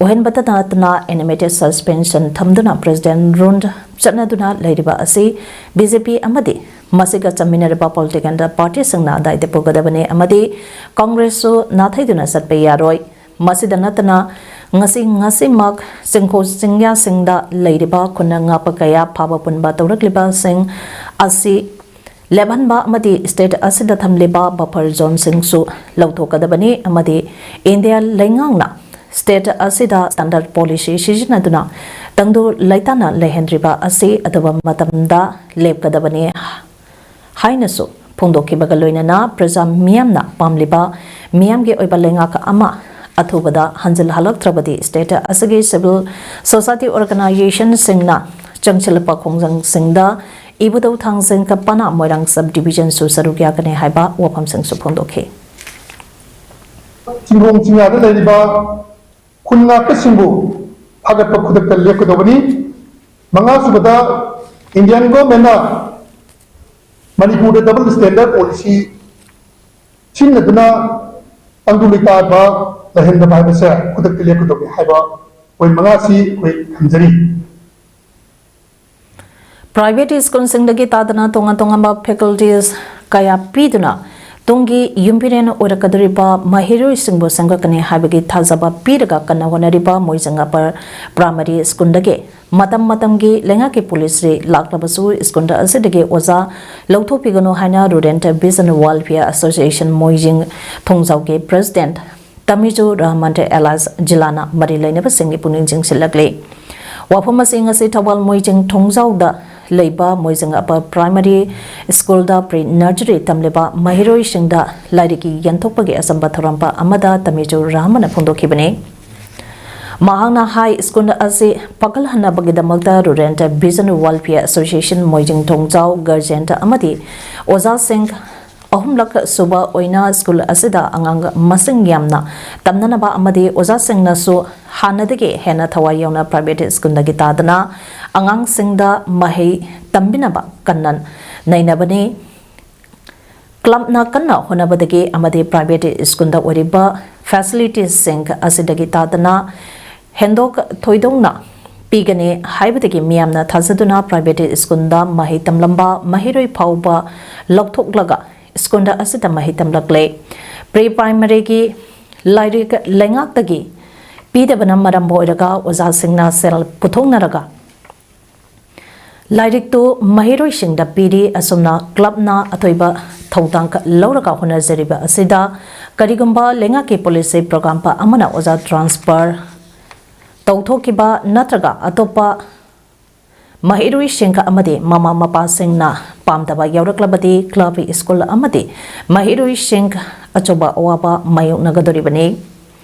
ꯑꯣꯏꯍꯟꯕꯇ ꯅꯠꯇꯅ animated suspension ꯊꯝꯗꯨꯅ president rule ꯆꯠꯅꯗꯨꯅ ꯂꯩꯔꯤꯕ ꯑꯁꯤ BJP ꯑꯃꯗꯤ ꯃꯁꯤꯒ ꯆꯠꯃꯤꯟꯅꯔꯤꯕ political partyꯁꯤꯡꯅ ꯑꯗꯥꯏꯗ ꯄꯨꯒꯗꯕꯅꯤ ꯑꯃꯗꯤ Congressꯁꯨ ꯅꯥꯊꯩꯗꯨꯅ ꯆꯠꯄ ꯌꯥꯔꯣꯏ꯫ ꯃꯁꯤꯗ ꯅꯠꯇꯅ ꯉꯁꯤ ꯉꯁꯤꯃꯛ ꯆꯤꯡꯈꯣ ꯆꯤꯡꯌꯥꯁꯤꯡꯗ ꯂꯩꯔꯤꯕ ꯈꯨꯟꯅ ꯉꯥꯛꯄ ꯀꯌꯥ ꯐꯥꯕ ꯄꯨꯟꯕ ꯇꯧꯔꯛꯂꯤꯕꯁꯤꯡ ꯑꯁꯤ ꯂꯦꯞꯍꯟꯕ ꯑꯃꯗꯤ state ꯑꯁꯤꯗ ꯊꯝꯂꯤꯕ buffer zoneꯁꯤꯡꯁꯨ ꯂꯧꯊꯣꯛꯀꯗꯕꯅꯤ ꯑꯃꯗꯤ ꯏꯟꯗꯤꯌꯥ ꯂꯩꯉꯥꯛꯅ state ꯑꯁꯤꯗ standard policy ꯁꯤꯖꯤꯟꯅꯗꯨꯅ ꯇꯪꯗꯨ ꯂꯩꯇꯥꯅ ꯂꯩꯍꯟꯗ꯭ꯔꯤꯕ ꯑꯁꯤ ꯑꯊꯨꯕ ꯃꯇꯝꯗ ꯂꯦꯞꯀꯗꯕꯅꯤ ꯍꯥꯏꯅꯁꯨ ꯐꯣꯡꯗꯣꯛꯈꯤꯕꯒ ꯂꯣꯏꯅꯅ ꯄ꯭ꯔꯖꯥ ꯃꯤꯌꯥꯝꯅ ꯄꯥꯝꯂꯤꯕ ꯃꯤꯌꯥꯝꯒꯤ ꯑꯣꯏꯕ ꯂꯩꯉꯥꯛ ꯑꯃ ꯑꯊꯨꯕꯗ ꯍꯟꯖꯤꯜꯍꯜꯂꯛꯇ꯭ꯔꯕꯗꯤ state ꯑꯁꯤꯒꯤ civil society organizationꯁꯤꯡꯅ ꯆꯪꯁꯤꯜꯂꯛꯄ ꯈꯣꯡꯖꯪꯁꯤꯡꯗ ꯏꯕꯨꯙꯧ ꯊꯥꯡꯖꯤꯡ ꯄꯅꯥ ꯃꯣꯏꯔꯥꯡ sub divisionꯁꯨ ꯁꯔꯨꯛ ꯌꯥꯒꯅꯤ ꯍꯥꯏꯕ ꯋꯥꯐꯝꯁꯤꯡꯁꯨ ꯐꯣꯡꯗꯣꯛꯈꯤ꯫ ꯆꯤꯡꯈꯣꯡ ꯆꯤꯡꯌꯥꯗ ꯂꯩꯔꯤꯕ ꯈꯨꯟ ꯉꯥꯛꯄꯁꯤꯡꯕꯨ ꯐꯥꯒꯠꯄ ꯈꯨꯗꯛꯇ ꯂꯦꯞꯀꯗꯧꯕꯅꯤ꯫ ꯃꯉꯥꯁꯨꯕꯗ, Indian governmentꯅ ꯃꯅꯤꯄꯨꯔꯗ double standard policy ꯁꯤꯖꯤꯟꯅꯗꯨꯅ ꯇꯪꯗꯨ ꯂꯩꯇꯥꯕ ꯂꯩꯍꯟꯗꯕ ꯍꯥꯏꯕꯁꯦ ꯈꯨꯗꯛꯇ ꯂꯦꯞꯀꯗꯧꯅꯤ ꯍꯥꯏꯕ point ꯃꯉꯥꯁꯤ ꯑꯩꯈꯣꯏ ꯊꯝꯖꯔꯤ꯫ Private schoolꯁꯤꯡꯗꯒꯤ ꯇꯥꯗꯅ ꯇꯣꯉꯥꯟ ꯇꯣꯉꯥꯟꯕ faculties ꯀꯌꯥ ꯄꯤꯗꯨꯅ ꯇꯨꯡꯒꯤ ꯌꯨꯝꯕꯤꯔꯦꯟ ꯑꯣꯏꯔꯛꯀꯗꯧꯔꯤꯕ ꯃꯍꯩꯔꯣꯏꯁꯤꯡꯕꯨ ꯁꯦꯝꯒꯠꯀꯅꯤ ꯍꯥꯏꯕꯒꯤ ꯊꯥꯖꯕ ꯄꯤꯔꯒ ꯀꯟꯅ ꯍꯣꯠꯅꯔꯤꯕ ꯃꯣꯏꯖꯤꯡ Upper Primary Schoolꯗꯒꯤ ꯃꯇꯝ ꯃꯇꯝꯒꯤ ꯂꯩꯉꯥꯛꯀꯤ policy ꯂꯥꯛꯂꯕꯁꯨ school ꯑꯁꯤꯗꯒꯤ ꯑꯣꯖꯥ ꯂꯧꯊꯣꯛꯄꯤꯒꯅꯨ ꯍꯥꯏꯅ Rural Vision Welfare Association ꯃꯣꯏꯖꯤꯡ ꯊꯣꯡꯖꯥꯎꯒꯤ president ꯇꯃꯤꯖꯨ ꯔꯍꯃꯟ alias ꯖꯤꯂꯥꯅ ꯃꯔꯤ ꯂꯩꯅꯕꯁꯤꯡꯒꯤ ꯄꯨꯛꯅꯤꯡ ꯆꯤꯡꯁꯤꯜꯂꯛꯂꯤ꯫ ꯋꯥꯐꯝ ꯑꯁꯤ ꯉꯁꯤ ꯊꯧꯕꯥꯜ ꯃꯣꯏꯖꯤꯡ ꯊꯣꯡꯖꯥꯎꯗ ꯂꯩꯕ ꯃꯣꯏꯖꯤꯡ Upper Primary Schoolꯗ pre nursery ꯇꯝꯂꯤꯕ ꯃꯍꯩꯔꯣꯏꯁꯤꯡꯗ ꯂꯥꯏꯔꯤꯛꯀꯤ ꯌꯦꯟꯊꯣꯛꯄꯒꯤ ꯑꯆꯝꯕ ꯊꯧꯔꯝ ꯑꯃꯗ ꯇꯃꯤꯖꯨ ꯔꯍꯃꯟꯅ ꯐꯣꯡꯗꯣꯛꯈꯤꯕꯅꯤ꯫ ꯃꯍꯥꯛꯅ ꯍꯥꯏ, school ꯑꯁꯤ ꯐꯒꯠꯍꯟꯅꯕꯒꯤꯗꯃꯛꯇ Rural Vision Welfare Association ꯃꯣꯏꯖꯤꯡ ꯊꯣꯡꯖꯥꯎ guardian ꯑꯃꯗꯤ ꯑꯣꯖꯥꯁꯤꯡ ꯑꯍꯨꯝꯂꯛ ꯁꯨꯕ ꯑꯣꯏꯅ ꯁ꯭ꯀꯨꯜ ꯑꯁꯤꯗ ꯑꯉꯥꯡ ꯃꯁꯤꯡ ꯌꯥꯝꯅ ꯇꯝꯅꯅꯕ ꯑꯃꯗꯤ ꯑꯣꯖꯥꯁꯤꯡꯅꯁꯨ ꯍꯥꯟꯅꯗꯒꯤ ꯍꯦꯟꯅ ꯊꯋꯥꯏ ꯌꯥꯎꯅ ꯄ꯭ꯔꯥꯏꯚꯦꯠ ꯁ꯭ꯀꯨꯜꯗꯒꯤ ꯇꯥꯗꯅ ꯑꯉꯥꯡꯁꯤꯡꯗ ꯃꯍꯩ ꯇꯝꯕꯤꯅꯕ ꯀꯟꯅ ꯅꯩꯅꯕꯅꯤ꯫ ꯀ꯭ꯂꯕꯅ ꯀꯟꯅ ꯍꯣꯠꯅꯕꯗꯒꯤ ꯑꯃꯗꯤ ꯄ꯭ꯔꯥꯏꯚꯦꯠ ꯁ꯭ꯀꯨꯜꯗ ꯑꯣꯏꯔꯤꯕ ꯐꯦꯁꯤꯂꯤꯇꯤꯁꯁꯤꯡ ꯑꯁꯤꯗꯒꯤ ꯇꯥꯗꯅ ꯍꯦꯟꯗꯣꯛ ꯊꯣꯏꯗꯣꯛꯅ ꯄꯤꯒꯅꯤ ꯍꯥꯏꯕꯗꯒꯤ ꯃꯤꯌꯥꯝꯅ ꯊꯥꯖꯗꯨꯅ ꯄ꯭ꯔꯥꯏꯚꯦꯠ ꯁ꯭ꯀꯨꯜꯗ ꯃꯍꯩ ꯇꯝꯂꯝꯕ ꯃꯍꯩꯔꯣꯏ ꯐꯥꯎꯕ ꯂꯧꯊꯣꯛꯂꯒ ꯁ꯭ꯀꯨꯜ ꯑꯁꯤꯗ ꯃꯍꯩ ꯇꯝꯂꯛꯂꯦ꯫ ꯄ꯭ꯔꯤ ꯄ꯭ꯔꯥꯏꯃꯔꯤꯒꯤ ꯂꯥꯏꯔꯤꯛ ꯂꯩꯉꯥꯛꯇꯒꯤ ꯄꯤꯗꯕꯅ ꯃꯔꯝ ꯑꯣꯏꯔꯒ ꯑꯣꯖꯥꯁꯤꯡꯅ ꯁꯦꯜ ꯄꯨꯊꯣꯛꯅꯔꯒ ꯂꯥꯏꯔꯤꯛꯇꯨ ꯃꯍꯩꯔꯣꯏꯁꯤꯡꯗ ꯄꯤꯔꯤ꯫ ꯑꯁꯨꯝꯅ ꯀ꯭ꯂꯕꯅ ꯑꯊꯣꯏꯕ ꯊꯧꯗꯥꯡ ꯂꯧꯔꯒ ꯍꯣꯠꯅꯖꯔꯤꯕ ꯑꯁꯤꯗ ꯀꯔꯤꯒꯨꯝꯕ ꯂꯩꯉꯥꯛꯀꯤ ꯄꯣꯂꯤꯁꯤ ꯄ꯭ꯔꯣꯒ꯭ꯔꯥꯝ ꯑꯃꯅ ꯑꯣꯖꯥ ꯇ꯭ꯔꯥꯟꯁꯐꯔ ꯇꯧꯊꯣꯛꯈꯤꯕ ꯅꯠꯇ꯭ꯔꯒ ꯑꯇꯣꯞꯄ ꯃꯍꯩꯔꯣꯏꯁꯤꯡ ꯑꯃꯗꯤ ꯃꯃꯥ ꯃꯄꯥꯁꯤꯡꯅ ꯄꯥꯝꯗꯕ ꯌꯥꯎꯔꯛꯂꯕꯗꯤ ꯀ꯭ꯂꯕ, ꯁ꯭ꯀꯨꯜ ꯑꯃꯗꯤ ꯃꯍꯩꯔꯣꯏꯁꯤꯡ ꯑꯆꯧꯕ ꯑꯋꯥꯕ ꯃꯥꯌꯣꯛꯅꯒꯗꯧꯔꯤꯕꯅꯤ꯫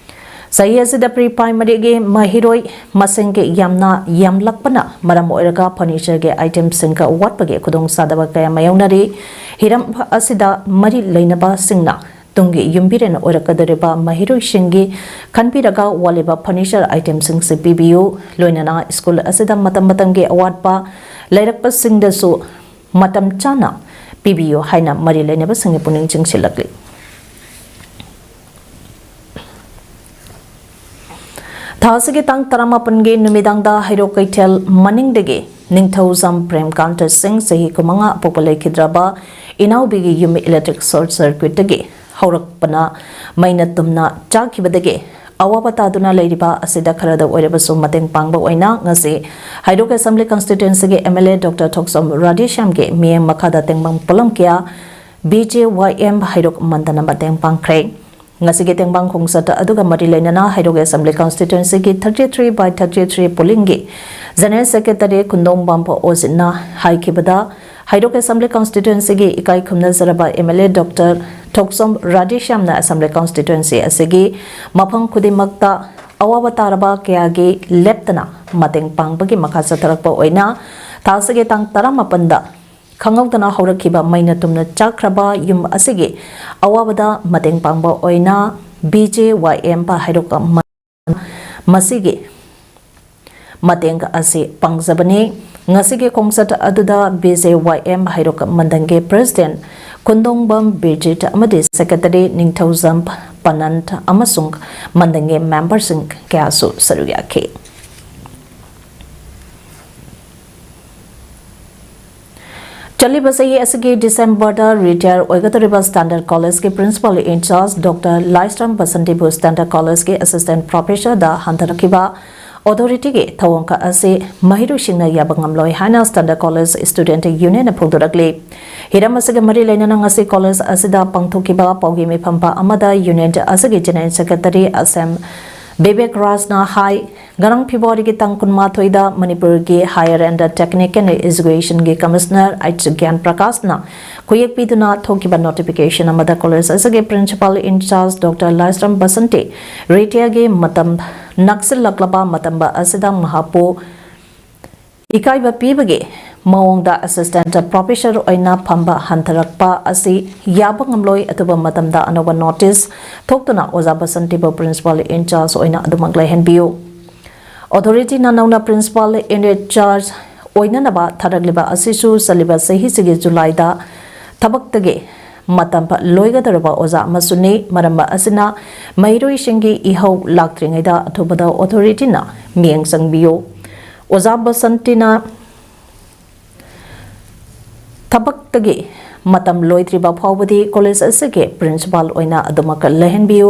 ꯆꯍꯤ ꯑꯁꯤꯗ ꯄ꯭ꯔꯤ ꯄ꯭ꯔꯥꯏꯃꯔꯤꯒꯤ ꯃꯍꯩꯔꯣꯏ ꯃꯁꯤꯡꯒꯤ ꯌꯥꯝꯅ ꯌꯥꯝꯂꯛꯄꯅ ꯃꯔꯝ ꯑꯣꯏꯔꯒ ꯐꯔꯅꯤꯆꯔꯒꯤ ꯑꯥꯏꯇꯦꯝꯁꯤꯡꯒ ꯋꯥꯠꯄꯒꯤ ꯈꯨꯗꯣꯡꯆꯥꯗꯕ ꯀꯌꯥ ꯃꯥꯌꯣꯛꯅꯔꯤ꯫ ꯍꯤꯔꯝ ꯑꯁꯤꯗ ꯃꯔꯤ ꯂꯩꯅꯕꯁꯤꯡꯅ ꯇꯨꯡꯒꯤ ꯌꯨꯝꯕꯤꯔꯦꯟ ꯑꯣꯏꯔꯛꯀꯗꯧꯔꯤꯕ ꯃꯍꯩꯔꯣꯏꯁꯤꯡꯒꯤ ꯈꯟꯕꯤꯔꯒ ꯋꯥꯠꯂꯤꯕ ꯐꯔꯅꯤꯆꯔ ꯑꯥꯏꯇꯦꯝꯁꯤꯡꯁꯤ ꯄꯤꯕꯤꯌꯨ꯫ ꯂꯣꯏꯅꯅ ꯁ꯭ꯀꯨꯜ ꯑꯁꯤꯗ ꯃꯇꯝ ꯃꯇꯝꯒꯤ ꯑꯋꯥꯠꯄ ꯂꯩꯔꯛꯄꯁꯤꯡꯗꯁꯨ ꯃꯇꯝ ꯆꯥꯅ ꯄꯤꯕꯤꯌꯨ ꯍꯥꯏꯅ ꯃꯔꯤ ꯂꯩꯅꯕꯁꯤꯡꯒꯤ ꯄꯨꯛꯅꯤꯡ ꯆꯤꯡꯁꯤꯜꯂꯛꯂꯤ꯫ ꯊꯥ ꯑꯁꯤꯒꯤ ꯇꯥꯡ ꯇꯔꯥꯃꯥꯄꯟꯒꯤ ꯅꯨꯃꯤꯗꯥꯡꯗ ꯍꯩꯔꯣꯛ ꯀꯩꯊꯦꯜ ꯃꯅꯤꯡꯗꯒꯤ ꯅꯤꯡꯊꯧꯖꯝ ꯄ꯭ꯔꯦꯝꯀꯥꯟꯇ ꯁꯤꯡ, ꯆꯍꯤ ꯀꯨꯟꯃꯉꯥ, ꯑꯄꯣꯛꯄ ꯂꯩꯈꯤꯗ꯭ꯔꯕ ꯏꯅꯥꯎꯕꯤꯒꯤ ꯌꯨꯝ ꯏꯂꯦꯛꯇ꯭ꯔꯤꯛ ꯁꯣꯔꯠ ꯁꯔꯀ꯭ꯌꯨꯠꯇꯒꯤ ꯍꯧꯔꯛꯄꯅ ꯃꯩꯅ ꯇꯨꯝꯅ ꯆꯥꯛꯈꯤꯕꯗꯒꯤ ꯑꯋꯥꯕ ꯇꯥꯗꯨꯅ ꯂꯩꯔꯤꯕ ꯑꯁꯤꯗ ꯈꯔꯗ ꯑꯣꯏꯔꯕꯁꯨ ꯃꯇꯦꯡ ꯄꯥꯡꯕ ꯑꯣꯏꯅ ꯉꯁꯤ ꯍꯩꯔꯣꯛ ꯑꯦꯁꯦꯝꯕ꯭ꯂꯤ ꯀꯟꯁꯇꯤꯇ꯭ꯋꯦꯟꯁꯤꯒꯤ M L A doctor Thokchom ꯔꯥꯙꯦꯁ꯭ꯌꯥꯝꯒꯤ ꯃꯤꯠꯌꯦꯡ ꯃꯈꯥꯗ ꯇꯦꯡꯕꯥꯡ ꯄꯣꯠꯂꯝ ꯀꯌꯥ ꯕꯤ ꯖꯦ ꯋꯥꯏ ꯑꯦꯝ ꯍꯩꯔꯣꯛ ꯃꯟꯗꯅ ꯃꯇꯦꯡ ꯄꯥꯡꯈ꯭ꯔꯦ꯫ ꯉꯁꯤꯒꯤ ꯇꯦꯡꯕꯥꯡ ꯈꯣꯡꯆꯠ ꯑꯗꯨꯒ ꯃꯔꯤ ꯂꯩꯅꯅ ꯍꯩꯔꯣꯛ ꯑꯦꯁꯦꯝꯕ꯭ꯂꯤ ꯀꯟꯁꯇꯤꯇ꯭ꯋꯦꯟꯁꯤꯒꯤ thirty three by thirty three polling ꯒꯤ ꯖꯦꯅꯔꯦꯜ ꯁꯦꯀ꯭ꯔꯦꯇꯔꯤ ꯈꯨꯟꯗꯣꯡꯕꯝ ꯑꯣꯖꯤꯠꯅ ꯍꯥꯏꯈꯤꯕꯗ, ꯍꯩꯔꯣꯛ ꯑꯦꯁꯦꯝꯕ꯭ꯂꯤ ꯀꯟꯁꯇꯤꯇ꯭ꯋꯦꯟꯁꯤꯒꯤ ꯏꯀꯥꯏ ꯈꯨꯝꯅꯖꯔꯕ M L A doctor Thokchom ꯔꯥꯙꯦꯁ꯭ꯌꯥꯝꯅ ꯑꯦꯁꯦꯝꯕ꯭ꯂꯤ ꯀꯟꯁꯇꯤꯇ꯭ꯋꯦꯟꯁꯤ ꯑꯁꯤꯒꯤ ꯃꯐꯝ ꯈꯨꯗꯤꯡꯃꯛꯇ ꯑꯋꯥꯕ ꯇꯥꯔꯕ ꯀꯌꯥꯒꯤ ꯂꯦꯞꯇꯅ ꯃꯇꯦꯡ ꯄꯥꯡꯕꯒꯤ ꯃꯈꯥ ꯆꯠꯊꯔꯛꯄ ꯑꯣꯏꯅ ꯊꯥ ꯑꯁꯤꯒꯤ ꯇꯥꯡ ꯇꯔꯥꯃꯥꯄꯟꯗ ꯈꯪꯍꯧꯗꯅ ꯍꯧꯔꯛꯈꯤꯕ ꯃꯩꯅ ꯇꯨꯝꯅ ꯆꯥꯛꯈ꯭ꯔꯕ ꯌꯨꯝ ꯑꯁꯤꯒꯤ ꯑꯋꯥꯕꯗ ꯃꯇꯦꯡ ꯄꯥꯡꯕ ꯑꯣꯏꯅ B J Y M ꯍꯩꯔꯣꯛ ꯃꯁꯤꯒꯤ ꯃꯇꯦꯡ ꯑꯁꯤ ꯄꯥꯡꯖꯕꯅꯤ꯫ ꯉꯁꯤꯒꯤ ꯈꯣꯡꯆꯠ ꯑꯗꯨꯗ B J Y M ꯍꯩꯔꯣꯛ ꯃꯟꯗꯜꯒꯤ President ꯈꯨꯟꯗꯣꯡꯕꯝ ꯕꯤꯔꯖꯤꯠ ꯑꯃꯗꯤ Secretary ꯅꯤꯡꯊꯧꯖꯝ ꯄꯅꯟ ꯑꯃꯁꯨꯡ ꯃꯟꯗꯜꯒꯤ memberꯁꯤꯡ ꯀꯌꯥꯁꯨ ꯁꯔꯨꯛ ꯌꯥꯈꯤ꯫ ꯆꯠꯂꯤꯕ ꯆꯍꯤ ꯑꯁꯤꯒꯤ ꯗꯤꯁꯦꯝꯕꯔꯗ retire ꯑꯣꯏꯒꯗꯧꯔꯤꯕ Standard Collegeꯀꯤ Principal in charge Doctor Laishram ꯕꯁꯟꯇꯤꯕꯨ Standard Collegeꯀꯤ Assistant Professorꯗ ꯍꯟꯊꯔꯛꯈꯤꯕ authorityꯒꯤ ꯊꯧꯑꯣꯡ ꯑꯁꯤ ꯃꯍꯩꯔꯣꯏꯁꯤꯡꯅ ꯌꯥꯕ ꯉꯝꯂꯣꯏ ꯍꯥꯏꯅ Standard College Student Unionꯅ ꯐꯣꯡꯗꯣꯔꯛꯂꯤ꯫ ꯍꯤꯔꯝ ꯑꯁꯤꯒ ꯃꯔꯤ ꯂꯩꯅꯅ ꯉꯁꯤ college ꯑꯁꯤꯗ ꯄꯥꯡꯊꯣꯛꯈꯤꯕ ꯄꯥꯎꯒꯤ ꯃꯤꯐꯝ ꯑꯃꯗ union ꯑꯁꯤꯒꯤ General Secretary ꯑꯁꯦꯝ ꯕꯤꯕꯦꯛ ꯔꯥꯖꯅ ꯍꯥꯏ, ꯉꯔꯥꯡ ꯐꯦꯕ꯭ꯔꯨꯋꯥꯔꯤꯒꯤ ꯇꯥꯡ ꯀꯨꯟꯃꯥꯊꯣꯏꯗ ꯃꯅꯤꯄꯨꯔꯒꯤ Higher and Technical Educationꯒꯤ Commissioner H Gyan Prakashꯅ ꯈꯨꯌꯦꯛ ꯄꯤꯗꯨꯅ ꯊꯣꯛꯈꯤꯕ notification ꯑꯃꯗ college ꯑꯁꯤꯒꯤ Principal in charge Doctor ꯂꯥꯏꯁ꯭ꯔꯝ ꯕꯁꯟꯇꯤ retireꯒꯤ ꯃꯇꯝ ꯅꯛꯁꯤꯜꯂꯛꯂꯕ ꯃꯇꯝ ꯑꯁꯤꯗ ꯃꯍꯥꯛꯄꯨ ꯏꯀꯥꯏꯕ ꯄꯤꯕꯒꯤ ꯃꯑꯣꯡꯗ Assistant Professor ꯑꯣꯏꯅ ꯐꯝꯕ ꯍꯟꯊꯔꯛꯄ ꯑꯁꯤ ꯌꯥꯕ ꯉꯝꯂꯣꯏ꯫ ꯑꯊꯨꯕ ꯃꯇꯝꯗ ꯑꯅꯧꯕ notice ꯊꯣꯛꯇꯨꯅ ꯑꯣꯖꯥ ꯕꯁꯟꯇꯤꯕꯨ Principal in charge ꯑꯣꯏꯅ ꯑꯗꯨꯃꯛ ꯂꯩꯍꯟꯕꯤꯌꯨ꯫ Authorityꯅ ꯅꯧꯅ Principal in charge ꯑꯣꯏꯅꯅꯕ ꯊꯥꯔꯛꯂꯤꯕ ꯑꯁꯤꯁꯨ ꯆꯠꯂꯤꯕ ꯆꯍꯤꯁꯤꯒꯤ ꯖꯨꯂꯥꯏꯗ ꯊꯕꯛꯇꯒꯤ ꯃꯇꯝ ꯂꯣꯏꯒꯗꯧꯔꯕ ꯑꯣꯖꯥ ꯑꯃꯁꯨꯅꯤ꯫ ꯃꯔꯝ ꯑꯁꯤꯅ ꯃꯍꯩꯔꯣꯏꯁꯤꯡꯒꯤ ꯏꯍꯧ ꯂꯥꯛꯇ꯭ꯔꯤꯉꯩꯗ ꯑꯊꯨꯕꯗ authorityꯅ ꯃꯤꯠꯌꯦꯡ ꯆꯪꯕꯤꯌꯨ꯫ ꯑꯣꯖꯥ ꯕꯁꯟꯇꯤꯅ ꯊꯕꯛꯇꯒꯤ ꯃꯇꯝ ꯂꯣꯏꯗ꯭ꯔꯤꯕ ꯐꯥꯎꯕꯗꯤ college ꯑꯁꯤꯒꯤ Principal ꯑꯣꯏꯅ ꯑꯗꯨꯃꯛ ꯂꯩꯍꯟꯕꯤꯌꯨ꯫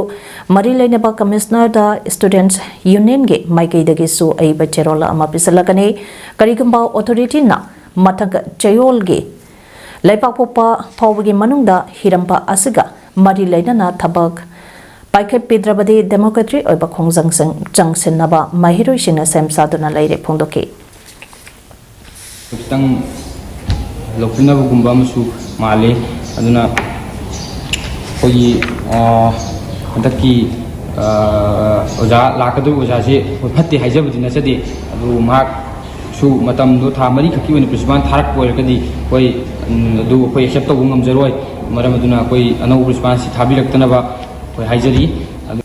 ꯃꯔꯤ ꯂꯩꯅꯕ Commissionerꯗ Students Unionꯒꯤ ꯃꯥꯏꯀꯩꯗꯒꯤꯁꯨ ꯑꯏꯕ ꯆꯦꯔꯣꯜ ꯑꯃ ꯄꯤꯁꯤꯜꯂꯛꯀꯅꯤ꯫ ꯀꯔꯤꯒꯨꯝꯕ authorityꯅ ꯃꯊꯪ ꯆꯌꯣꯜꯒꯤ ꯂꯩꯕꯥꯛꯄꯣꯛꯄ ꯐꯥꯎꯕꯒꯤ ꯃꯅꯨꯡꯗ ꯍꯤꯔꯝ ꯑꯁꯤꯒ ꯃꯔꯤ ꯂꯩꯅꯅ ꯊꯕꯛ ꯄꯥꯏꯈꯠꯄꯤꯗ꯭ꯔꯕꯗꯤ democratic ꯑꯣꯏꯕ ꯈꯣꯡꯖꯪꯁꯤꯡ ꯆꯪꯁꯤꯟꯅꯕ ꯃꯍꯩꯔꯣꯏꯁꯤꯡꯅ ꯁꯦꯝ ꯁꯥꯗꯨꯅ ꯂꯩꯔꯦ ꯐꯣꯡꯗꯣꯛꯈꯤ꯫ ꯈꯤꯇꯪ ꯂꯧꯁꯤꯟꯅꯕꯒꯨꯝꯕ ꯑꯃꯁꯨ ꯃꯥꯜꯂꯤ꯫ ꯑꯗꯨꯅ ꯑꯩꯈꯣꯏꯒꯤ, ꯑ, ꯍꯟꯗꯛꯀꯤ, ꯑ, ꯑꯣꯖꯥ ꯂꯥꯛꯀꯗꯧꯔꯤꯕ ꯑꯣꯖꯥꯁꯤ ꯍꯣꯏ ꯐꯠꯇꯦ ꯍꯥꯏꯖꯕꯗꯤ ꯅꯠꯆꯗꯦ, ꯑꯗꯨꯕꯨ ꯃꯍꯥꯛ ꯁꯨ ꯃꯇꯝꯗꯣ ꯊꯥ ꯃꯔꯤꯈꯛꯀꯤ ꯑꯣꯏꯅ ꯄ꯭ꯔꯤꯟꯁꯤꯄꯥꯜ ꯊꯥꯔꯛꯄ ꯑꯣꯏꯔꯒꯗꯤ ꯑꯩꯈꯣꯏ, ꯎꯝ, ꯑꯗꯨ ꯑꯩꯈꯣꯏ ꯑꯦꯛꯁꯦꯞ ꯇꯧꯕ ꯉꯝꯖꯔꯣꯏ꯫ ꯃꯔꯝ ꯑꯗꯨꯅ ꯑꯩꯈꯣꯏ ꯑꯅꯧꯕ ꯄ꯭ꯔꯤꯟꯁꯤꯄꯥꯜꯁꯤ ꯊꯥꯕꯤꯔꯛꯇꯅꯕ ꯑꯩꯈꯣꯏ ꯍꯥꯏꯖꯔꯤ꯫ ꯑꯗꯨ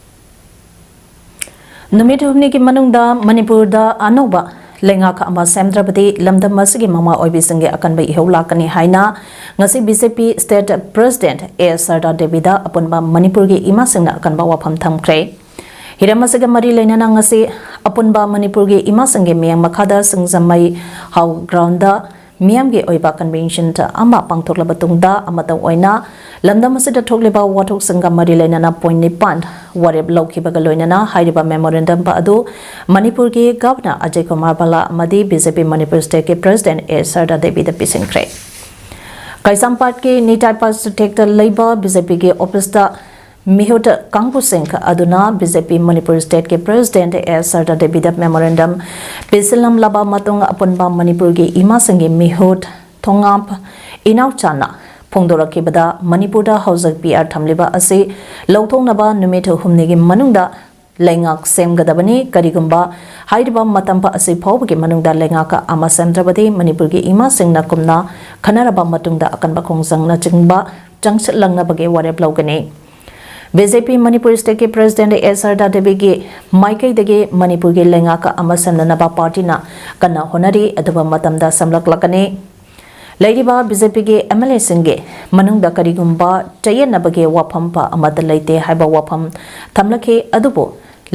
ꯅꯨꯃꯤꯠ ꯍꯨꯝꯅꯤꯒꯤ ꯃꯅꯨꯡꯗ ꯃꯅꯤꯄꯨꯔꯗ ꯑꯅꯧꯕ ꯂꯩꯉꯥꯛ ꯑꯃ ꯁꯦꯝꯗ꯭ꯔꯕꯗꯤ ꯂꯝꯗꯝ ꯑꯁꯤꯒꯤ ꯃꯃꯥ ꯑꯣꯏꯕꯤꯁꯤꯡꯒꯤ ꯑꯀꯟꯕ ꯏꯍꯧ ꯂꯥꯛꯀꯅꯤ ꯍꯥꯏꯅ ꯉꯁꯤ ꯕꯤꯖꯦꯄꯤ ꯁ꯭ꯇꯦꯠ ꯄ꯭ꯔꯦꯁꯤꯗꯦꯟꯠ ꯑꯦ ꯁꯔꯗꯥ ꯗꯦꯕꯤꯗ ꯑꯄꯨꯟꯕ ꯃꯅꯤꯄꯨꯔꯒꯤ ꯏꯃꯥꯁꯤꯡꯅ ꯑꯀꯟꯕ ꯋꯥꯐꯝ ꯊꯝꯈ꯭ꯔꯦ꯫ ꯍꯤꯔꯝ ꯑꯁꯤꯒ ꯃꯔꯤ ꯂꯩꯅꯅ ꯉꯁꯤ ꯑꯄꯨꯟꯕ ꯃꯅꯤꯄꯨꯔꯒꯤ ꯏꯃꯥꯁꯤꯡꯒꯤ ꯃꯤꯌꯥꯝ ꯃꯈꯥꯗ ꯁꯤꯡꯖꯃꯩ ꯍꯥꯎ ꯒ꯭ꯔꯥꯎꯟꯗ ꯃꯤꯌꯥꯝꯒꯤ ꯑꯣꯏꯕ ꯀꯟꯚꯦꯟꯁꯟ ꯑꯃ ꯄꯥꯡꯊꯣꯛꯂꯕ ꯇꯨꯡꯗ ꯑꯃꯇ ꯑꯣꯏꯅ ꯂꯝꯗꯝ ꯑꯁꯤꯗ ꯊꯣꯛꯂꯤꯕ ꯋꯥꯊꯣꯛꯁꯤꯡꯒ ꯃꯔꯤ ꯂꯩꯅꯅ ꯄꯣꯏꯟꯠ ꯅꯤꯄꯥꯟ ꯋꯥꯔꯦꯞ ꯂꯧꯈꯤꯕꯒ ꯂꯣꯏꯅꯅ ꯍꯥꯏꯔꯤꯕ ꯃꯦꯃꯣꯔꯦꯟꯗꯝ ꯑꯗꯨ ꯃꯅꯤꯄꯨꯔꯒꯤ ꯒꯚꯔꯅꯔ ꯑꯖꯌ ꯀꯨꯃꯥꯔ ꯚꯜꯂꯥ ꯑꯃꯗꯤ ꯕꯤꯖꯦꯄꯤ ꯃꯅꯤꯄꯨꯔ ꯁ꯭ꯇꯦꯠꯀꯤ ꯄ꯭ꯔꯦꯁꯤꯗꯦꯟꯠ ꯑꯦ ꯁꯔꯗꯥ ꯗꯦꯕꯤꯗ ꯄꯤꯁꯤꯟꯈ꯭ꯔꯦ꯫ ꯀꯩꯁꯥꯝꯄꯥꯠꯀꯤ ꯅꯤꯇꯥꯏ ꯄꯥꯁꯇꯦꯛꯇ ꯂꯩꯕ ꯕꯤꯖꯦꯄꯤꯒꯤ ꯑꯣꯐꯤꯁꯇ ꯃꯤꯍꯨꯠ ꯀꯥꯡꯕꯨꯁꯤꯡ ꯑꯗꯨꯅ ꯕꯤꯖꯦꯄꯤ ꯃꯅꯤꯄꯨꯔ ꯁ꯭ꯇꯦꯠꯀꯤ ꯄ꯭ꯔꯦꯁꯤꯗꯦꯟꯠ ꯑꯦ ꯁꯔꯗꯥ ꯗꯦꯕꯤꯗ ꯃꯦꯃꯣꯔꯦꯟꯗꯝ ꯄꯤꯁꯤꯜꯂꯝꯂꯕ ꯃꯇꯨꯡ ꯑꯄꯨꯟꯕ ꯃꯅꯤꯄꯨꯔꯒꯤ ꯏꯃꯥꯁꯤꯡꯒꯤ ꯃꯤꯍꯨꯠ ꯊꯣꯉꯥꯝ ꯏꯅꯥꯎꯆꯥꯅ ꯐꯣꯡꯗꯣꯔꯛꯈꯤꯕꯗ ꯃꯅꯤꯄꯨꯔꯗ ꯍꯧꯖꯤꯛ ꯄꯤ ꯑꯥꯔ ꯊꯝꯂꯤꯕ ꯑꯁꯤ ꯂꯧꯊꯣꯛꯅꯕ ꯅꯨꯃꯤꯠ ꯍꯨꯝꯅꯤꯒꯤ ꯃꯅꯨꯡꯗ ꯂꯩꯉꯥꯛ ꯁꯦꯝꯒꯗꯕꯅꯤ꯫ ꯀꯔꯤꯒꯨꯝꯕ ꯍꯥꯏꯔꯤꯕ ꯃꯇꯝ ꯑꯁꯤ ꯐꯥꯎꯕꯒꯤ ꯃꯅꯨꯡꯗ ꯂꯩꯉꯥꯛ ꯑꯃ ꯁꯦꯝꯗ꯭ꯔꯕꯗꯤ ꯃꯅꯤꯄꯨꯔꯒꯤ ꯏꯃꯥꯁꯤꯡꯅ ꯀꯨꯝꯅ ꯈꯟꯅꯔꯕ ꯃꯇꯨꯡꯗ ꯑꯀꯟꯕ ꯈꯣꯡꯖꯪꯅꯆꯤꯡꯕ ꯆꯪꯁꯤꯜꯂꯛꯅꯕꯒꯤ ꯋꯥꯔꯦꯞ ꯂꯧꯒꯅꯤ꯫ ꯕꯤꯖꯦꯄꯤ ꯃꯅꯤꯄꯨꯔ ꯁ꯭ꯇꯦꯠꯀꯤ ꯄ꯭ꯔꯦꯁꯤꯗꯦꯟꯠ ꯑꯦ ꯁꯔꯗꯥ ꯗꯦꯕꯤꯒꯤ ꯃꯥꯏꯀꯩꯗꯒꯤ ꯃꯅꯤꯄꯨꯔꯒꯤ ꯂꯩꯉꯥꯛ ꯑꯃ ꯁꯦꯝꯅꯅꯕ ꯄꯥꯔꯇꯤꯅ ꯀꯟꯅ ꯍꯣꯠꯅꯔꯤ꯫ ꯑꯊꯨꯕ ꯃꯇꯝꯗ ꯁꯦꯝꯂꯛꯂꯛꯀꯅꯤ꯫ ꯂꯩꯔꯤꯕ ꯕꯤꯖꯦꯄꯤꯒꯤ ꯑꯦꯝ ꯑꯦꯜ ꯑꯦꯁꯤꯡꯒꯤ ꯃꯅꯨꯡꯗ ꯀꯔꯤꯒꯨꯝꯕ ꯆꯌꯦꯠꯅꯕꯒꯤ ꯋꯥꯐꯝ ꯑꯃꯠꯇ ꯂꯩꯇꯦ ꯍꯥꯏꯕ ꯋꯥꯐꯝ ꯊꯝꯂꯛꯈꯤ꯫ ꯑꯗꯨꯕꯨ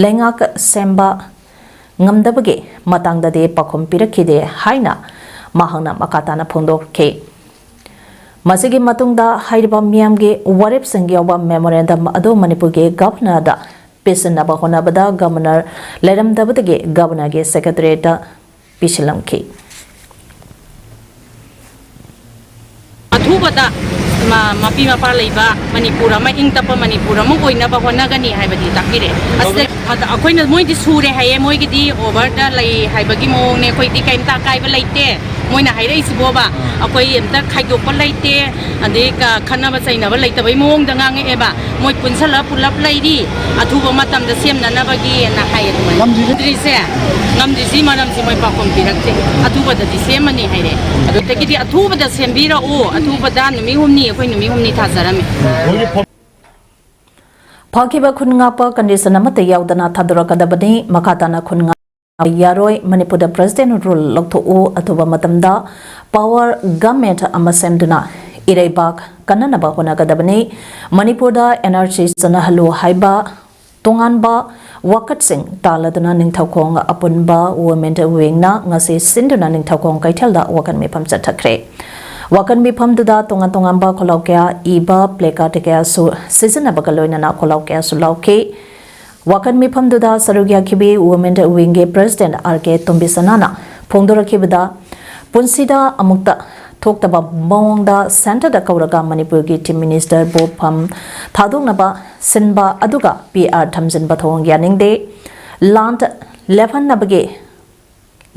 ꯂꯩꯉꯥꯛ ꯁꯦꯝꯕ ꯉꯝꯗꯕꯒꯤ ꯃꯇꯥꯡꯗꯗꯤ ꯄꯥꯎꯈꯨꯝ ꯄꯤꯔꯛꯈꯤꯗꯦ ꯍꯥꯏꯅ ꯃꯍꯥꯛꯅ ꯃꯈꯥ ꯇꯥꯅ ꯐꯣꯡꯗꯣꯛꯈꯤ꯫ ꯃꯁꯤꯒꯤ ꯃꯇꯨꯡꯗ ꯍꯥꯏꯔꯤꯕ ꯃꯤꯌꯥꯝꯒꯤ ꯋꯥꯔꯦꯞꯁꯤꯡ ꯌꯥꯎꯕ ꯃꯦꯃꯣꯔꯦꯟꯗꯝ ꯑꯗꯨ ꯃꯅꯤꯄꯨꯔꯒꯤ ꯒꯚꯔꯅꯔꯗ ꯄꯤꯁꯤꯟꯅꯕ ꯍꯣꯠꯅꯕꯗ ꯒꯚꯔꯅꯔ ꯂꯩꯔꯝꯗꯕꯗꯒꯤ ꯒꯚꯔꯅꯔꯒꯤ ꯁꯦꯀ꯭ꯔꯦꯇꯔꯤꯌꯦꯠꯇ ꯄꯤꯁꯤꯜꯂꯝꯈꯤ꯫ ꯑꯊꯨꯕꯗ ꯃ-, ꯃꯄꯤ ꯃꯄꯥ ꯂꯩꯕ ꯃꯅꯤꯄꯨꯔ ꯑꯃ, ꯏꯪ ꯇꯞꯄ ꯃꯅꯤꯄꯨꯔ ꯑꯃ ꯑꯣꯏꯅꯕ ꯍꯣꯠꯅꯒꯅꯤ ꯍꯥꯏꯕꯗꯤ ꯇꯥꯛꯄꯤꯔꯦ꯫ ꯑꯁꯤꯗ ꯑꯗ ꯑꯩꯈꯣꯏꯅ, ꯃꯣꯏꯗꯤ ꯁꯨꯔꯦ ꯍꯥꯏꯌꯦ, ꯃꯣꯏꯒꯤꯗꯤ ꯑꯣꯚꯔꯗ ꯂꯩ ꯍꯥꯏꯕꯒꯤ ꯃꯑꯣꯡꯅꯦ, ꯑꯩꯈꯣꯏꯗꯤ ꯀꯔꯤꯝꯇ ꯑꯀꯥꯏꯕ ꯂꯩꯇꯦ꯫ ꯃꯣꯏꯅ ꯍꯥꯏꯔꯛꯏꯁꯤꯕꯣꯕ ꯑꯩꯈꯣꯏ ꯑꯝꯇ ꯈꯥꯏꯗꯣꯛꯄ ꯂꯩꯇꯦ, ꯑꯗꯩ ꯈꯠꯅꯕ ꯆꯩꯅꯕ ꯂꯩꯇꯕꯩ ꯃꯑꯣꯡꯗ ꯉꯥꯡꯉꯛꯑꯦꯕ꯫ ꯃꯣꯏ ꯄꯨꯟꯁꯜꯂ ꯄꯨꯂꯞ ꯂꯩꯔꯤ, ꯑꯊꯨꯕ ꯃꯇꯝꯗ ꯁꯦꯝꯅꯅꯕꯒꯤꯅ ꯍꯥꯏꯌꯦ ꯑꯗꯨꯃꯥꯏꯅ꯫ ꯉꯝꯗ꯭ꯔꯤꯁꯦ? ꯉꯝꯗ꯭ꯔꯤꯁꯦ, ꯉꯝꯗ꯭ꯔꯤꯁꯤ ꯃꯔꯝꯁꯤ ꯃꯣꯏ ꯄꯥꯎꯈꯨꯝ ꯄꯤꯔꯛꯇꯦ꯫ ꯑꯊꯨꯕꯗꯗꯤ ꯁꯦꯝꯃꯅꯤ ꯍꯥꯏꯔꯦ꯫ ꯑꯗꯨꯗꯒꯤꯗꯤ ꯑꯊꯨꯕꯗ ꯁꯦꯝꯕꯤꯔꯛꯎ, ꯑꯊꯨꯕꯗ ꯅꯨꯃꯤꯠ ꯍꯨꯝꯅꯤ, ꯑꯩꯈꯣꯏ ꯅꯨꯃꯤꯠ ꯍꯨꯝꯅꯤ ꯊꯥꯖꯔꯝꯃꯤ꯫ ꯐꯈꯤꯕ ꯈꯨꯟ ꯉꯥꯛꯄ condition ꯑꯃꯠꯇ ꯌꯥꯎꯗꯅ ꯊꯥꯗꯣꯔꯛꯀꯗꯕꯅꯤ꯫ ꯃꯈꯥ ꯇꯥꯅ ꯈꯨꯟ ꯉꯥꯛꯄ ꯌꯥꯔꯣꯏ꯫ ꯃꯅꯤꯄꯨꯔꯗ president rule ꯂꯧꯊꯣꯛꯎ꯫ ꯑꯊꯨꯕ ꯃꯇꯝꯗ power government ꯑꯃ ꯁꯦꯝꯗꯨꯅ ꯏꯔꯩꯕꯥꯛ ꯀꯟꯅꯅꯕ ꯍꯣꯠꯅꯒꯗꯕꯅꯤ꯫ ꯃꯅꯤꯄꯨꯔꯗ NRC ꯆꯠꯅꯍꯜꯂꯨ ꯍꯥꯏꯕ ꯇꯣꯉꯥꯟꯕ ꯋꯥꯀꯠꯁꯤꯡ ꯇꯥꯜꯂꯗꯨꯅ ꯅꯤꯡꯊꯧꯈꯣꯡ ꯑꯄꯨꯟꯕ women wingꯅ ꯉꯁꯤ ꯁꯤꯟꯗꯨꯅ ꯅꯤꯡꯊꯧꯈꯣꯡ ꯀꯩꯊꯦꯜꯗ ꯋꯥꯀꯠ ꯃꯤꯐꯝ ꯆꯠꯊꯈ꯭ꯔꯦ꯫ ꯋꯥꯀꯠ ꯃꯤꯐꯝꯗꯨꯗ ꯇꯣꯉꯥꯟ ꯇꯣꯉꯥꯟꯕ ꯈꯣꯜꯂꯥꯎ ꯀꯌꯥ ꯏꯕ placard ꯀꯌꯥꯁꯨ ꯁꯤꯖꯤꯟꯅꯕꯒ ꯂꯣꯏꯅꯅ ꯈꯣꯜꯂꯥꯎ ꯀꯌꯥꯁꯨ ꯂꯥꯎꯈꯤ꯫ ꯋꯥꯀꯠ ꯃꯤꯐꯝꯗꯨꯗ ꯁꯔꯨꯛ ꯌꯥꯈꯤꯕꯤ women wingꯒꯤ president R K ꯇꯣꯝꯕꯤꯁꯅꯥꯅ ꯐꯣꯡꯗꯣꯔꯛꯈꯤꯕꯗ, ꯄꯨꯟꯁꯤꯗ ꯑꯃꯨꯛꯇ ꯊꯣꯛꯇꯕ ꯃꯑꯣꯡꯗ centreꯗ ꯀꯧꯔꯒ ꯃꯅꯤꯄꯨꯔꯒꯤ chief ministerꯕꯨ ꯐꯝ ꯊꯥꯗꯣꯛꯅꯕ ꯁꯤꯟꯕ ꯑꯗꯨꯒ PR ꯊꯝꯖꯤꯟꯕ ꯊꯧꯑꯣꯡ ꯌꯥꯅꯤꯡꯗꯦ꯫ ꯂꯥꯟ ꯂꯦꯞꯍꯟꯅꯕꯒꯤ,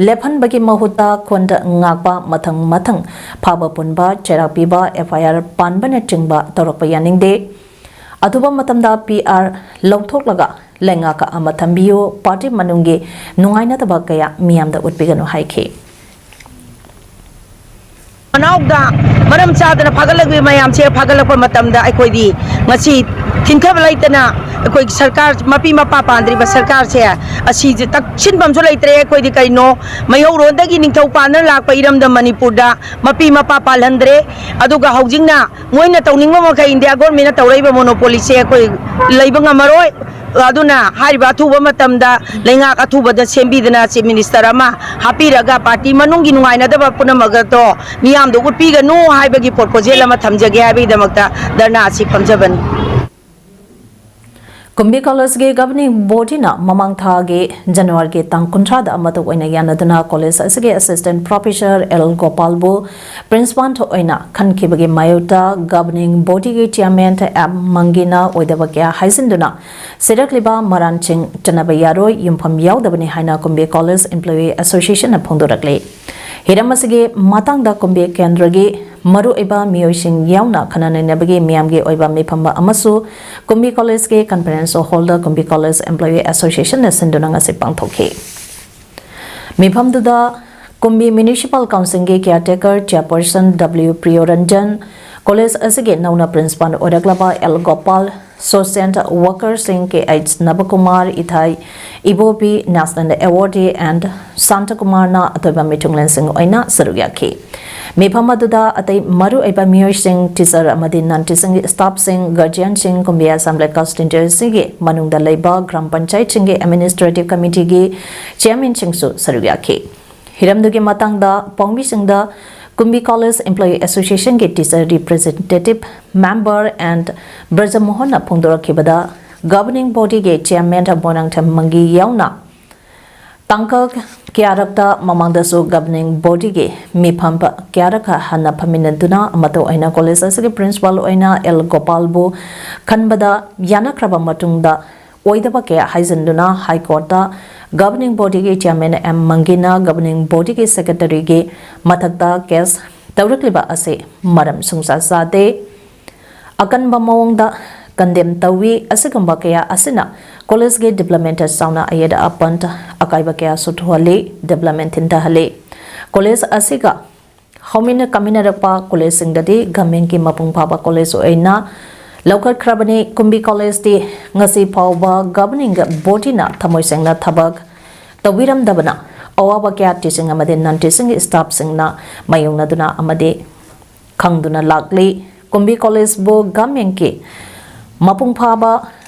ꯂꯦꯞꯍꯟꯕꯒꯤ ꯃꯍꯨꯠꯇ ꯈꯨꯟ ꯉꯥꯛꯄ, ꯃꯊꯪ ꯃꯊꯪ ꯐꯥꯕ ꯄꯨꯟꯕ, ꯆꯩꯔꯥꯛ ꯄꯤꯕ, FIR ꯄꯥꯟꯕꯅꯆꯤꯡꯕ ꯇꯧꯔꯛꯄ ꯌꯥꯅꯤꯡꯗꯦ꯫ ꯑꯊꯨꯕ ꯃꯇꯝꯗ PR ꯂꯧꯊꯣꯛꯂꯒ ꯂꯩꯉꯥꯛ ꯑꯃ ꯊꯝꯕꯤꯌꯨ꯫ Party ꯃꯅꯨꯡꯒꯤ ꯅꯨꯡꯉꯥꯏꯅꯗꯕ ꯀꯌꯥ ꯃꯤꯌꯥꯝꯗ ꯎꯠꯄꯤꯒꯅꯨ ꯍꯥꯏꯈꯤ꯫ ꯃꯅꯥꯎꯗ ꯃꯔꯝ ꯆꯥꯗꯅ ꯐꯥꯒꯠꯂꯛꯂꯤꯕ ꯃꯌꯥꯝꯁꯦ ꯐꯥꯒꯠꯂꯛꯄ ꯃꯇꯝꯗ ꯑꯩꯈꯣꯏꯗꯤ ꯉꯁꯤ ꯊꯤꯡꯊꯕ ꯂꯩꯇꯅ ꯑꯩꯈꯣꯏꯒꯤ ꯁꯔꯀꯥꯔ, ꯃꯄꯤ ꯃꯄꯥ ꯄꯥꯟꯗ꯭ꯔꯤꯕ ꯁꯔꯀꯥꯔꯁꯦ, ꯑꯁꯤꯁꯦ ꯇꯛꯁꯤꯟꯐꯝꯁꯨ ꯂꯩꯇ꯭ꯔꯦ꯫ ꯑꯩꯈꯣꯏꯗꯤ ꯀꯩꯅꯣ, ꯃꯩꯍꯧꯔꯣꯟꯗꯒꯤ ꯅꯤꯡꯊꯧ ꯄꯥꯟꯗꯨꯅ ꯂꯥꯛꯄ ꯏꯔꯝꯗꯝ ꯃꯅꯤꯄꯨꯔꯗ ꯃꯄꯤ ꯃꯄꯥ ꯄꯥꯜꯍꯟꯗ꯭ꯔꯦ꯫ ꯑꯗꯨꯒ ꯍꯧꯖꯤꯛꯅ ꯃꯣꯏꯅ ꯇꯧꯅꯤꯡꯕ ꯃꯈꯩ ꯏꯟꯗꯤꯌꯥ ꯒꯣꯔꯃꯦꯟꯅ ꯇꯧꯔꯛꯏꯕ ꯃꯣꯅꯣꯄꯣꯂꯤꯁꯦ ꯑꯩꯈꯣꯏ ꯂꯩꯕ ꯉꯝꯃꯔꯣꯏ꯫ ꯑꯗꯨꯅ ꯍꯥꯏꯔꯤꯕ ꯑꯊꯨꯕ ꯃꯇꯝꯗ ꯂꯩꯉꯥꯛ ꯑꯊꯨꯕꯗ ꯁꯦꯝꯕꯤꯗꯅ ꯆꯤꯐ ꯃꯤꯅꯤꯁꯇꯔ ꯑꯃ ꯍꯥꯞꯄꯤꯔꯒ ꯄꯥꯔꯇꯤ ꯃꯅꯨꯡꯒꯤ ꯅꯨꯡꯉꯥꯏꯅꯗꯕ ꯄꯨꯝꯅꯃꯛ ꯑꯗꯣ ꯃꯤꯌꯥꯝꯗ ꯎꯠꯄꯤꯒꯅꯨ ꯍꯥꯏꯕꯒꯤ ꯄ꯭ꯔꯣꯄꯣꯖꯦꯜ ꯑꯃ ꯊꯝꯖꯒꯦ ꯍꯥꯏꯕꯒꯤꯗꯃꯛꯇ ꯙꯔꯅꯥ ꯑꯁꯤ ꯐꯝꯖꯕꯅꯤ꯫ ꯀꯨꯝꯕꯤ ꯀꯣꯂꯦꯖꯀꯤ governing bodyꯅ ꯃꯃꯥꯡ ꯊꯥꯒꯤ ꯖꯅꯋꯥꯔꯤꯒꯤ ꯇꯥꯡ ꯀꯨꯟꯊ꯭ꯔꯥꯗ ꯑꯃꯇ ꯑꯣꯏꯅ ꯌꯥꯅꯗꯨꯅ ꯀꯣꯂꯦꯖ ꯑꯁꯤꯒꯤ assistant professor L ꯒꯣꯄꯥꯜꯕꯨ principal ꯑꯣꯏꯅ ꯈꯟꯈꯤꯕꯒꯤ ꯃꯥꯌꯣꯛꯇ governing bodyꯒꯤ chairman M ꯃꯪꯒꯤꯅ ꯑꯣꯏꯗꯕ ꯀꯌꯥ ꯍꯥꯏꯖꯤꯟꯗꯨꯅ ꯁꯤꯔꯛꯂꯤꯕ ꯃꯔꯥꯟꯁꯤꯡ ꯆꯠꯅꯕ ꯌꯥꯔꯣꯏ, ꯌꯨꯝꯐꯝ ꯌꯥꯎꯗꯕꯅꯤ ꯍꯥꯏꯅ ꯀꯨꯝꯕꯤ ꯀꯣꯂꯦꯖ employee associationꯅ ꯐꯣꯡꯗꯣꯔꯛꯂꯤ꯫ ꯍꯤꯔꯝ ꯑꯁꯤꯒꯤ ꯃꯇꯥꯡꯗ ꯀꯨꯝꯕꯤ ꯀꯦꯟꯗ꯭ꯔꯒꯤ ꯃꯔꯨꯑꯣꯏꯕ ꯃꯤꯑꯣꯏꯁꯤꯡ ꯌꯥꯎꯅ ꯈꯟꯅ ꯅꯩꯅꯕꯒꯤ ꯃꯤꯌꯥꯝꯒꯤ ꯑꯣꯏꯕ ꯃꯤꯐꯝ ꯑꯃꯁꯨ ꯀꯨꯝꯕꯤ ꯀꯣꯂꯦꯖꯀꯤ ꯀꯟꯐꯔꯦꯟꯁ ꯍꯣꯜꯗ ꯀꯨꯝꯕꯤ ꯀꯣꯂꯦꯖ ꯑꯦꯝꯄ꯭ꯂꯣꯌꯤ ꯑꯦꯁꯣꯁꯤꯌꯦꯁꯟꯅ ꯁꯤꯟꯗꯨꯅ ꯉꯁꯤ ꯄꯥꯡꯊꯣꯛꯈꯤ꯫ ꯃꯤꯐꯝꯗꯨꯗ ꯀꯨꯝꯕꯤ ꯃ꯭ꯌꯨꯅꯤꯁꯤꯄꯥꯜ ꯀꯥꯎꯟꯁꯤꯜꯒꯤ ꯀꯤꯌꯥꯔꯇꯦꯀꯔ ꯆꯦꯌꯔꯄꯔꯁꯟ ꯗꯕ꯭ꯂꯤꯎ ꯄ꯭ꯔꯤꯌꯣꯔꯟꯖꯟ, ꯀꯣꯂꯦꯖ ꯑꯁꯤꯒꯤ ꯅꯧꯅ ꯄ꯭ꯔꯤꯟꯁꯤꯄꯥꯜ ꯑꯣꯏꯔꯛꯂꯕ ꯑꯦꯜ ꯒꯣꯄꯥꯜ, ꯁꯣꯁꯤꯌꯦꯜ ꯋꯥꯔꯀꯔꯁꯤꯡ K H Nabakumar, Ithai Ibobi, national awardee N ꯁꯥꯟꯇꯀꯨꯃꯥꯔꯅ ꯑꯇꯣꯏꯕ ꯃꯤꯊꯨꯡꯂꯦꯟꯁꯤꯡ ꯑꯣꯏꯅ ꯁꯔꯨꯛ ꯌꯥꯈꯤ꯫ ꯃꯤꯐꯝ ꯑꯗꯨꯗ ꯑꯇꯩ ꯃꯔꯨꯑꯣꯏꯕ ꯃꯤꯑꯣꯏꯁꯤꯡ, ꯇꯤꯆꯔ ꯑꯃꯗꯤ ꯅꯟ ꯇꯤꯆꯤꯡ ꯁ꯭ꯇꯥꯐꯁꯤꯡ, ꯒꯥꯔꯖꯤꯌꯟꯁꯤꯡ, ꯀꯨꯝꯕꯤ ꯑꯁꯦꯝꯕ꯭ꯂꯤ ꯀꯟꯁꯇꯤꯇ꯭ꯌꯨꯟꯁꯤꯒꯤ ꯃꯅꯨꯡꯗ ꯂꯩꯕ ꯒ꯭ꯔꯥꯝ ꯄꯟꯆꯥꯌꯠꯁꯤꯡꯒꯤ ꯑꯦꯗꯃꯤꯅꯤꯁꯇ꯭ꯔꯦꯇꯤꯚ ꯀꯃꯤꯇꯤꯒꯤ ꯆꯦꯌꯔꯃꯦꯟꯁꯤꯡꯁꯨ ꯁꯔꯨꯛ ꯌꯥꯈꯤ꯫ ꯍꯤꯔꯝꯗꯨꯒꯤ ꯃꯇꯥꯡꯗ ꯄꯥꯎꯃꯤꯁꯤꯡꯗ ꯀꯨꯝꯕꯤ ꯀꯣꯂꯦꯖ ꯑꯦꯝꯄ꯭ꯂꯣꯌꯤ ꯑꯦꯁꯣꯁꯤꯌꯦꯁꯟꯒꯤ ꯇꯤꯆꯔ ꯔꯤꯄ꯭ꯔꯖꯦꯟꯇꯦꯇꯤꯚ ꯃꯦꯝꯕꯔ ꯑꯦꯟ ꯕ꯭ꯔꯖꯃꯣꯍꯟꯅ ꯐꯣꯡꯗꯣꯔꯛꯈꯤꯕꯗ, ꯒꯕꯔꯅꯤꯡ ꯕꯣꯗꯤꯒꯤ ꯆꯦꯌꯔꯃꯦꯟ ꯃꯣꯏꯔꯥꯡꯊꯦꯝ ꯃꯪꯒꯤ ꯌꯥꯎꯅ ꯇꯥꯡꯀꯛ ꯀꯌꯥꯔꯛꯇ ꯃꯃꯥꯡꯗꯁꯨ ꯒꯕꯔꯅꯤꯡ ꯕꯣꯗꯤꯒꯤ ꯃꯤꯐꯝ ꯀꯌꯥꯔꯛ ꯍꯟꯅ ꯐꯝꯃꯤꯟꯅꯗꯨꯅ ꯑꯃꯠꯇ ꯑꯣꯏꯅ ꯀꯣꯂꯦꯖ ꯑꯁꯤꯒꯤ ꯄ꯭ꯔꯤꯟꯁꯤꯄꯥꯜ ꯑꯣꯏꯅ ꯑꯦꯜ ꯒꯣꯄꯥꯜꯕꯨ ꯈꯟꯕꯗ ꯌꯥꯅꯈ꯭ꯔꯕ ꯃꯇꯨꯡꯗ ꯑꯣꯏꯗꯕ ꯀꯌꯥ ꯍꯥꯏꯖꯤꯟꯗꯨꯅ ꯍꯥꯏ ꯀꯣꯔꯠꯇ ꯒꯕꯔꯅꯤꯡ ꯕꯣꯗꯤꯒꯤ ꯆꯦꯌꯔꯃꯦꯟ ꯑꯦꯝ ꯃꯪꯒꯤꯅ ꯒꯕꯔꯅꯤꯡ ꯕꯣꯗꯤꯒꯤ ꯁꯦꯀ꯭ꯔꯦꯇꯔꯤꯒꯤ ꯃꯊꯛꯇ ꯀꯦꯁ ꯇꯧꯔꯛꯂꯤꯕ ꯑꯁꯤ ꯃꯔꯝ ꯁꯨꯡꯆꯥ ꯆꯥꯗꯦ꯫ ꯑꯀꯟꯕ ꯃꯑꯣꯡꯗ ꯀꯟꯗꯦꯝ ꯇꯧꯏ꯫ ꯑꯁꯤꯒꯨꯝꯕ ꯀꯌꯥ ꯑꯁꯤꯅ ꯀꯣꯂꯦꯖꯀꯤ ꯗꯤꯕ꯭ꯂꯞꯃꯦꯟꯇ ꯆꯥꯎꯅ ꯑꯌꯦꯠ ꯑꯄꯟ ꯑꯀꯥꯏꯕ ꯀꯌꯥꯁꯨ ꯊꯣꯛꯍꯜꯂꯤ, ꯗꯤꯕ꯭ꯂꯞꯃꯦꯟ ꯊꯤꯟꯊꯍꯜꯂꯤ꯫ ꯀꯣꯂꯦꯖ ꯑꯁꯤꯒ ꯍꯧꯃꯤꯟꯅ ꯀꯥꯃꯤꯟꯅꯔꯛꯄ ꯀꯣꯂꯦꯖꯁꯤꯡꯗꯗꯤ ꯒꯃꯦꯟꯒꯤ ꯃꯄꯨꯡ ꯐꯥꯕ ꯀꯣꯂꯦꯖ ꯑꯣꯏꯅ ꯂꯧꯈꯠꯈ꯭ꯔꯕꯅꯤ꯫ ꯀꯨꯝꯕꯤ ꯀꯣꯂꯦꯖꯇꯤ ꯉꯁꯤ ꯐꯥꯎꯕ ꯒꯕꯔꯅꯤꯡ ꯕꯣꯗꯤꯅ ꯊꯃꯣꯏ ꯁꯦꯡꯅ ꯊꯕꯛ ꯇꯧꯕꯤꯔꯝꯗꯕꯅ ꯑꯋꯥꯕ ꯀꯌꯥ ꯇꯤꯆꯤꯡ ꯑꯃꯗꯤ ꯅꯟ ꯇꯤꯆꯤꯡ ꯁ꯭ꯇꯥꯐꯁꯤꯡꯅ ꯃꯥꯌꯣꯛꯅꯗꯨꯅ ꯑꯃꯗꯤ ꯈꯪꯗꯨꯅ ꯂꯥꯛꯂꯤ꯫ ꯀꯨꯝꯕꯤ ꯀꯣꯂꯦꯖꯕꯨ ꯒꯃꯦꯟꯒꯤ ꯃꯄꯨꯡ ꯐꯥꯕ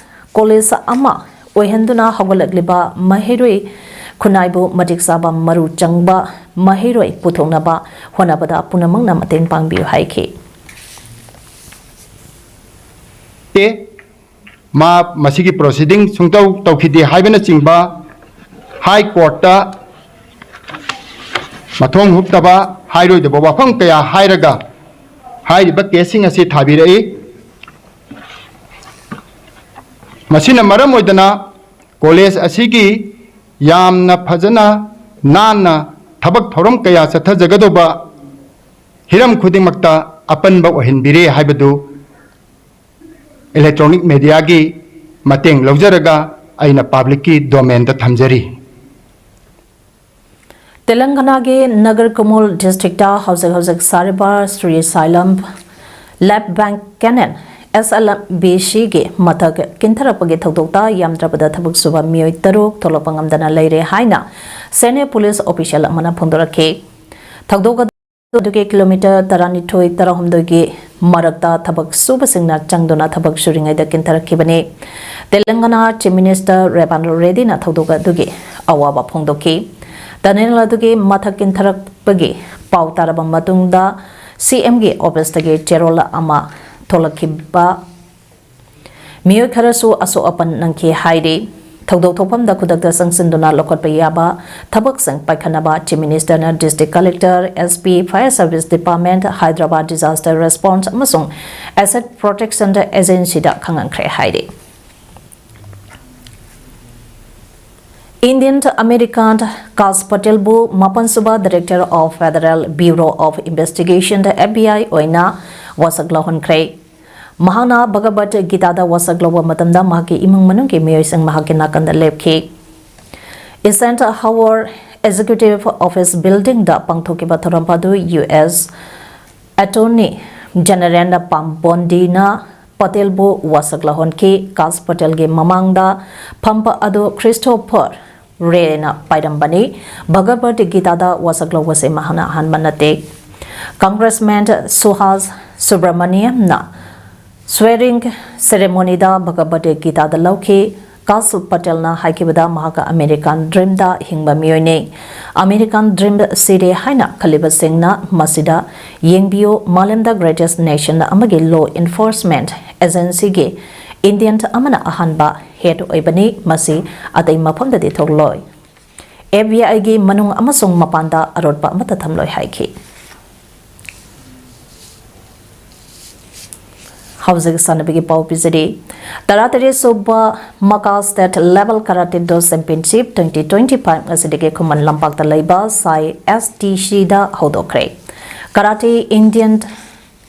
ꯀꯣꯂꯦꯖ ꯑꯃ ꯑꯣꯏꯍꯟꯗꯨꯅ ꯍꯧꯒꯠꯂꯛꯂꯤꯕ ꯃꯍꯩꯔꯣꯏ ꯈꯨꯟꯅꯥꯏꯕꯨ ꯃꯇꯤꯛ ꯆꯥꯕ ꯃꯔꯨ ꯆꯪꯕ ꯃꯍꯩꯔꯣꯏ ꯄꯨꯊꯣꯛꯅꯕ ꯍꯣꯠꯅꯕꯗ ꯄꯨꯝꯅꯃꯛꯅ ꯃꯇꯦꯡ ꯄꯥꯡꯕꯤꯌꯨ ꯍꯥꯏꯈꯤ꯫ ꯇꯦ꯫ ꯃꯥ ꯃꯁꯤꯒꯤ ꯄ꯭ꯔꯣꯁꯤꯗꯤꯡ ꯁꯨꯡꯇꯧ ꯇꯧꯈꯤꯗꯦ ꯍꯥꯏꯕꯅꯆꯤꯡꯕ ꯍꯥꯏ ꯀꯣꯔꯠꯇ ꯃꯊꯣꯡ ꯍꯨꯛꯇꯕ, ꯍꯥꯏꯔꯣꯏꯗꯕ ꯋꯥꯐꯝ ꯀꯌꯥ ꯍꯥꯏꯔꯒ ꯍꯥꯏꯔꯤꯕ ꯀꯦꯁꯁꯤꯡ ꯑꯁꯤ ꯊꯥꯕꯤꯔꯛꯏ꯫ ꯃꯁꯤꯅ ꯃꯔꯝ ꯑꯣꯏꯗꯅ ꯀꯣꯂꯦꯖ ꯑꯁꯤꯒꯤ ꯌꯥꯝꯅ ꯐꯖꯅ ꯅꯥꯟꯅ ꯊꯕꯛ ꯊꯧꯔꯝ ꯀꯌꯥ ꯆꯠꯊꯖꯒꯗꯧꯕ ꯍꯤꯔꯝ ꯈꯨꯗꯤꯡꯃꯛꯇ ꯑꯄꯟꯕ ꯑꯣꯏꯍꯟꯕꯤꯔꯦ ꯍꯥꯏꯕꯗꯨ electronic mediaꯒꯤ ꯃꯇꯦꯡ ꯂꯧꯖꯔꯒ ꯑꯩꯅ publicꯀꯤ domainꯗ ꯊꯝꯖꯔꯤ꯫ ꯇꯦꯂꯪꯒꯅꯥꯒꯤ ꯅꯒꯔ ꯀꯨꯃꯨꯜ districtꯇ ꯍꯧꯖꯤꯛ ꯍꯧꯖꯤꯛ ꯁꯥꯔꯤꯕ ꯁ꯭ꯔꯤ ꯁꯥꯏꯂꯝ left bank canal SLBCꯒꯤ ꯃꯊꯛ ꯀꯤꯟꯊꯔꯛꯄꯒꯤ ꯊꯧꯗꯣꯛꯇ ꯌꯥꯝꯗ꯭ꯔꯕꯗ ꯊꯕꯛ ꯁꯨꯕ ꯃꯤꯑꯣꯏ ꯇꯔꯨꯛ ꯊꯣꯛꯂꯛꯄ ꯉꯝꯗꯅ ꯂꯩꯔꯦ ꯍꯥꯏꯅ senior police official ꯑꯃꯅ ꯐꯣꯡꯗꯣꯔꯛꯈꯤ꯫ ꯊꯧꯗꯣꯛ ꯑꯗꯨꯒꯤ kilometre ꯇꯔꯥꯅꯤꯊꯣꯏ ꯇꯔꯥꯍꯨꯝꯗꯣꯏꯒꯤ ꯃꯔꯛꯇ ꯊꯕꯛ ꯁꯨꯕꯁꯤꯡꯅ ꯆꯪꯗꯨꯅ ꯊꯕꯛ ꯁꯨꯔꯤꯉꯩꯗ ꯀꯤꯟꯊꯔꯛꯈꯤꯕꯅꯤ꯫ ꯇꯦꯂꯪꯒꯅꯥ Chief Minister ꯔꯦꯕꯥꯟ ꯔꯦꯗꯤꯅ ꯊꯧꯗꯣꯛ ꯑꯗꯨꯒꯤ ꯑꯋꯥꯕ ꯐꯣꯡꯗꯣꯛꯈꯤ꯫ Tunnel ꯑꯗꯨꯒꯤ ꯃꯊꯛ ꯀꯤꯟꯊꯔꯛꯄꯒꯤ ꯄꯥꯎ ꯇꯥꯔꯕ ꯃꯇꯨꯡꯗ CMꯒꯤ officeꯇꯒꯤ ꯆꯦꯔꯣꯜ ꯑꯃ ꯊꯣꯛꯂꯛꯈꯤꯕ ꯃꯤꯑꯣꯏ ꯈꯔꯁꯨ ꯑꯁꯣꯛ ꯑꯄꯟ ꯅꯪꯈꯤ ꯍꯥꯏꯔꯤ꯫ ꯊꯧꯗꯣꯛ ꯊꯣꯛꯐꯝꯗ ꯈꯨꯗꯛꯇ ꯆꯪꯁꯤꯟꯗꯨꯅ ꯂꯧꯈꯠꯄ ꯌꯥꯕ ꯊꯕꯛꯁꯤꯡ ꯄꯥꯏꯈꯠꯅꯕ Chief Ministerꯅ district collector, SP, fire service department, Hyderabad disaster response ꯑꯃꯁꯨꯡ asset protection agencyꯗ ꯈꯪꯍꯟꯈ꯭ꯔꯦ ꯍꯥꯏꯔꯤ꯫ Indian American caste ꯄꯇꯦꯜꯕꯨ ꯃꯥꯄꯟꯁꯨꯕ Director of Federal Bureau of Investigation, FBI ꯑꯣꯏꯅ ꯋꯥꯁꯛ ꯂꯧꯍꯟꯈ꯭ꯔꯦ꯫ ꯃꯍꯥꯛꯅ ꯚꯒꯕꯠ ꯒꯤꯇꯥꯗ ꯋꯥꯁꯛ ꯂꯧꯕ ꯃꯇꯝꯗ ꯃꯍꯥꯛꯀꯤ ꯏꯃꯨꯡ ꯃꯅꯨꯡꯒꯤ ꯃꯤꯑꯣꯏꯁꯤꯡ ꯃꯍꯥꯛꯀꯤ ꯅꯥꯀꯟꯗ ꯂꯦꯞꯈꯤ꯫ Eisenhower Executive Office Buildingꯗ ꯄꯥꯡꯊꯣꯛꯈꯤꯕ ꯊꯧꯔꯝ ꯑꯗꯨ US Attorney General ꯄꯥꯝ ꯕꯣꯟꯗꯤꯅ ꯄꯇꯦꯜꯕꯨ ꯋꯥꯁꯛ ꯂꯧꯍꯟꯈꯤ꯫ ꯀꯥꯁ ꯄꯇꯦꯜꯒꯤ ꯃꯃꯥꯡꯗ ꯐꯝꯕ ꯑꯗꯨ ꯈ꯭ꯔꯤꯁꯇꯣꯐꯔ ꯔꯦꯅ ꯄꯥꯏꯔꯝꯕꯅꯤ꯫ ꯚꯒꯕꯠ ꯒꯤꯇꯥꯗ ꯋꯥꯁꯛ ꯂꯧꯕꯁꯦ ꯃꯍꯥꯛꯅ ꯑꯍꯥꯟꯕ ꯅꯠꯇꯦ꯫ Congressman ꯁꯨꯍꯥꯁ ꯁꯨꯕ꯭ꯔꯃꯅꯤꯌꯝꯅ swearing ceremonyꯗ ꯚꯒꯕꯠ ꯒꯤꯇꯥꯗ ꯂꯧꯈꯤ꯫ ꯀꯥꯁ ꯄꯇꯦꯜꯅ ꯍꯥꯏꯈꯤꯕꯗ ꯃꯍꯥꯛ American dreamꯗ ꯍꯤꯡꯕ ꯃꯤꯑꯣꯏꯅꯤ꯫ American dream ꯁꯤꯔꯦ ꯍꯥꯏꯅ ꯈꯜꯂꯤꯕꯁꯤꯡꯅ ꯃꯁꯤꯗ ꯌꯦꯡꯕꯤꯌꯨ, ꯃꯥꯂꯦꯝꯗ greatest nation ꯑꯃꯒꯤ law enforcement agencyꯒꯤ Indian ꯑꯃꯅ ꯑꯍꯥꯟꯕ head ꯑꯣꯏꯕꯅꯤ, ꯃꯁꯤ ꯑꯇꯩ ꯃꯐꯝꯗꯗꯤ ꯊꯣꯛꯂꯣꯏ꯫ FBIꯒꯤ ꯃꯅꯨꯡ ꯑꯃꯁꯨꯡ ꯃꯄꯥꯟꯗ ꯑꯔꯣꯠꯄ ꯑꯃꯠꯇ ꯊꯝꯂꯣꯏ ꯍꯥꯏꯈꯤ꯫ ꯍꯧꯖꯤꯛ ꯁꯥꯟꯅꯕꯒꯤ ꯄꯥꯎ ꯄꯤꯖꯔꯤ꯫ ꯇꯔꯥꯇꯔꯦꯠ ꯁꯨꯕ ꯃꯀꯥ State Level Karate Do Championship twenty twenty five ꯉꯁꯤꯗꯒꯤ ꯈꯨꯃꯟ ꯂꯝꯄꯥꯛꯇ ꯂꯩꯕ ꯁꯥꯏ S T C ꯗ ꯍꯧꯗꯣꯛꯈ꯭ꯔꯦ꯫ Karate Indian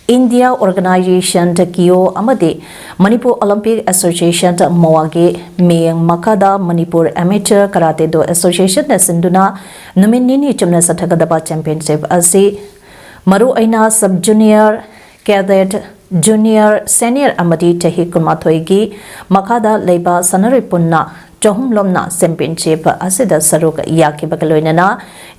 India Organization, ꯀꯤꯌꯣ, ꯑꯃꯗꯤ Manipur Olympic Association, ꯃꯣꯋꯥꯒꯤ ꯃꯤꯠꯌꯦꯡ ꯃꯈꯥꯗ Manipur Amateur Karate Do Association ꯅ ꯁꯤꯟꯗꯨꯅ ꯅꯨꯃꯤꯠ ꯅꯤꯅꯤ ꯆꯨꯞꯅ ꯆꯠꯊꯒꯗꯕ championship ꯑꯁꯤ ꯃꯔꯨꯑꯣꯏꯅ sub junior, cadet, junior, senior ꯑꯃꯗꯤ ꯆꯍꯤ ꯀꯨꯟꯃꯥꯊꯣꯏꯒꯤ ꯃꯈꯥꯗ ꯂꯩꯕ ꯁꯥꯟꯅꯔꯣꯏ ꯄꯨꯟꯅ ꯆꯍꯨꯝ ꯂꯣꯝꯅ championship ꯑꯁꯤꯗ ꯁꯔꯨꯛ ꯌꯥꯈꯤꯕꯒ ꯂꯣꯏꯅꯅ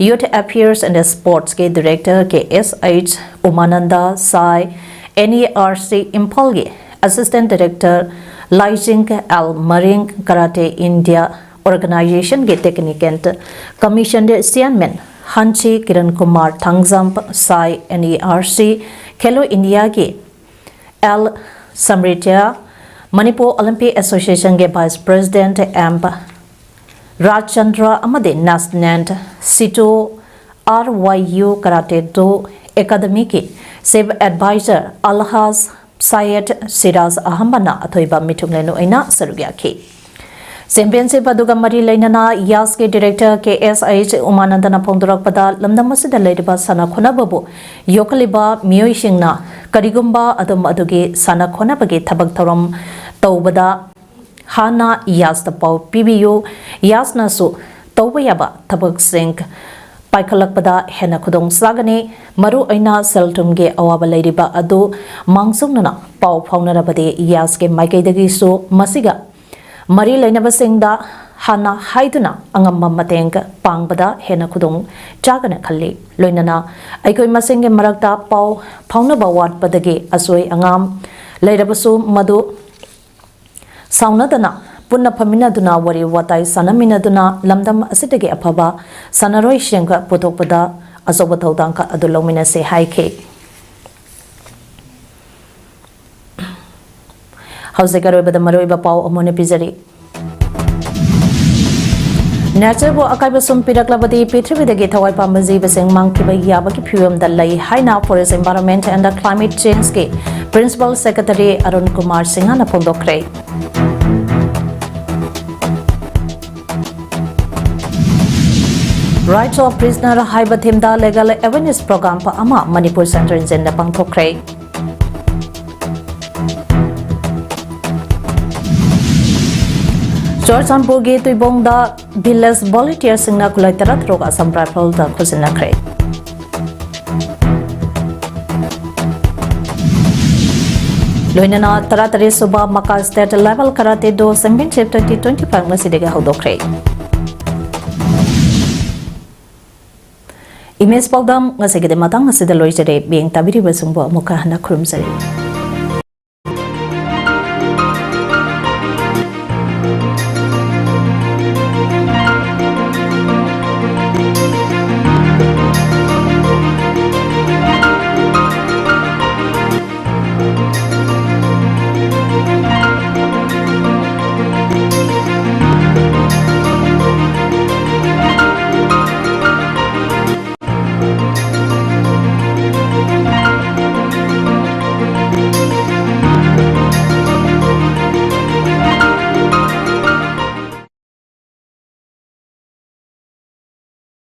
Youth Affairs and Sports ꯀꯤ Director K S H ꯎꯃꯥꯅꯟꯗ, ꯁꯥꯏ N E R C ꯏꯝꯐꯥꯜꯒꯤ Assistant Director ꯂꯥꯏꯖꯤꯡ L ꯃꯔꯤꯡ, Karate India Organization ꯒꯤ Technical Commission Chairman ꯍꯟꯆꯤ Kiran Kumar Thangjam, ꯁꯥꯏ N E R C Khelo India ꯒꯤ L ꯁꯝꯔꯤꯇ꯭ꯌ, Manipur Olympic Association ꯒꯤ Vice President M ꯔꯥꯖꯆꯟꯗ꯭ꯔ ꯑꯃꯗꯤ National Sito R Y U Karate Do Academy ꯒꯤ Chief Advisor ꯑꯜꯍꯥꯖ ꯁꯌꯦꯗ Siraj ꯑꯍꯃꯗꯅ ꯑꯊꯣꯏꯕ ꯃꯤꯊꯨꯡꯂꯦꯟ ꯑꯣꯏꯅ ꯁꯔꯨꯛ ꯌꯥꯈꯤ꯫ Championship ꯑꯗꯨꯒ ꯃꯔꯤ ꯂꯩꯅꯅ ꯌꯥꯁꯀꯤ Director K S H ꯎꯃꯥꯅꯟꯗꯅ ꯐꯣꯡꯗꯣꯔꯛꯄꯗ, ꯂꯝꯗꯝ ꯑꯁꯤꯗ ꯂꯩꯔꯤꯕ ꯁꯥꯟꯅ ꯈꯣꯠꯅꯕꯕꯨ ꯌꯣꯛꯈꯠꯂꯤꯕ ꯃꯤꯑꯣꯏꯁꯤꯡꯅ ꯀꯔꯤꯒꯨꯝꯕ ꯑꯗꯣꯝ ꯑꯗꯨꯒꯤ ꯁꯥꯟꯅ ꯈꯣꯠꯅꯕꯒꯤ ꯊꯕꯛ ꯊꯧꯔꯝ ꯇꯧꯕꯗ ꯍꯥꯟꯅ ꯌꯥꯁꯇ ꯄꯥꯎ ꯄꯤꯕꯤꯌꯨ꯫ ꯌꯥꯁꯅꯁꯨ ꯇꯧꯕ ꯌꯥꯕ ꯊꯕꯛꯁꯤꯡ ꯄꯥꯏꯈꯠꯂꯛꯄꯗ ꯍꯦꯟꯅ ꯈꯨꯗꯣꯡ ꯆꯥꯒꯅꯤ꯫ ꯃꯔꯨꯑꯣꯏꯅ ꯁꯦꯜ ꯊꯨꯝꯒꯤ ꯑꯋꯥꯕ ꯂꯩꯔꯤꯕ ꯑꯗꯨ ꯃꯥꯡꯖꯧꯅꯅ ꯄꯥꯎ ꯐꯥꯎꯅꯔꯕꯗꯤ ꯌꯥꯁꯀꯤ ꯃꯥꯏꯀꯩꯗꯒꯤꯁꯨ ꯃꯁꯤꯒ ꯃꯔꯤ ꯂꯩꯅꯕꯁꯤꯡꯗ ꯍꯥꯟꯅ ꯍꯥꯏꯗꯨꯅ ꯑꯉꯝꯕ ꯃꯇꯦꯡ ꯄꯥꯡꯕꯗ ꯍꯦꯟꯅ ꯈꯨꯗꯣꯡ ꯆꯥꯒꯅꯤ ꯈꯜꯂꯤ꯫ ꯂꯣꯏꯅꯅ ꯑꯩꯈꯣꯏ ꯃꯁꯦꯟꯒꯤ ꯃꯔꯛꯇ ꯄꯥꯎ ꯐꯥꯎꯅꯕ ꯋꯥꯠꯄꯗꯒꯤ ꯑꯁꯣꯏ ꯑꯉꯥꯝ ꯂꯩꯔꯕꯁꯨ ꯃꯗꯨ ꯁꯥꯎꯅꯗꯅ ꯄꯨꯟꯅ ꯐꯝꯃꯤꯟꯅꯗꯨꯅ ꯋꯥꯔꯤ ꯋꯥꯇꯥꯏ ꯁꯥꯟꯅꯃꯤꯟꯅꯗꯨꯅ ꯂꯝꯗꯝ ꯑꯁꯤꯗꯒꯤ ꯑꯐꯕ ꯁꯥꯟꯅꯔꯣꯏꯁꯤꯡ ꯄꯨꯊꯣꯛꯄꯗ ꯑꯆꯧꯕ ꯊꯧꯗꯥꯡ ꯑꯗꯨ ꯂꯧꯃꯤꯟꯅꯁꯤ ꯍꯥꯏꯈꯤ꯫ ꯍꯧꯖꯤꯛ ꯑꯔꯣꯏꯕꯗ ꯃꯔꯨꯑꯣꯏꯕ ꯄꯥꯎ ꯑꯃꯨꯛ ꯍꯟꯅ ꯄꯤꯖꯔꯤ꯫ Nature ꯕꯨ ꯑꯀꯥꯏꯕ ꯁꯨꯝ ꯄꯤꯔꯛꯂꯕꯗꯤ ꯄ꯭ꯔꯤꯊꯤꯕꯤꯗꯒꯤ ꯊꯋꯥꯏ ꯄꯥꯟꯕ ꯖꯤꯕꯁꯤꯡ ꯃꯥꯡꯈꯤꯕ ꯌꯥꯕꯒꯤ ꯐꯤꯕꯝꯗ ꯂꯩ ꯍꯥꯏꯅ Forest Environment and Climate Change ꯀꯤ Principal Secretary ꯑꯔꯨꯟ ꯀꯨꯃꯥꯔ ꯁꯤꯡꯍꯅ ꯐꯣꯡꯗꯣꯛꯈ꯭ꯔꯦ꯫ Rights of Prisoner ꯍꯥꯏꯕ theme ꯗ legal awareness program ꯑꯃ ꯃꯅꯤꯄꯨꯔ Central Jail ꯗ ꯄꯥꯡꯊꯣꯛꯈ꯭ꯔꯦ꯫ ꯆꯨꯔꯆꯥꯟꯄꯨꯔꯒꯤ ꯇꯨꯏꯕꯣꯡꯗ village volunteer ꯁꯤꯡꯅ ꯈꯨꯠꯂꯥꯏ ꯇꯔꯥ ꯇꯔꯨꯛ Assam Rifles ꯗ ꯈꯨꯠꯁꯤꯟꯅꯈ꯭ꯔꯦ꯫ ꯂꯣꯏꯅꯅ ꯇꯔꯥꯇꯔꯦꯠ ꯁꯨꯕ Maka State Level Karate Do Championship twenty twenty-five ꯉꯁꯤꯗꯒꯤ ꯍꯧꯗꯣꯛꯈ꯭ꯔꯦ꯫ Image ꯄꯥꯎꯗꯝ ꯉꯁꯤꯒꯤꯗꯤ ꯃꯇꯥꯡ ꯑꯁꯤꯗ ꯂꯣꯏꯖꯔꯦ꯫ ꯃꯤꯠꯌꯦꯡ ꯇꯥꯕꯤꯔꯤꯕꯁꯤꯡꯕꯨ ꯑꯃꯨꯛꯀ ꯍꯟꯅ ꯈꯨꯔꯨꯝꯖꯔꯤ꯫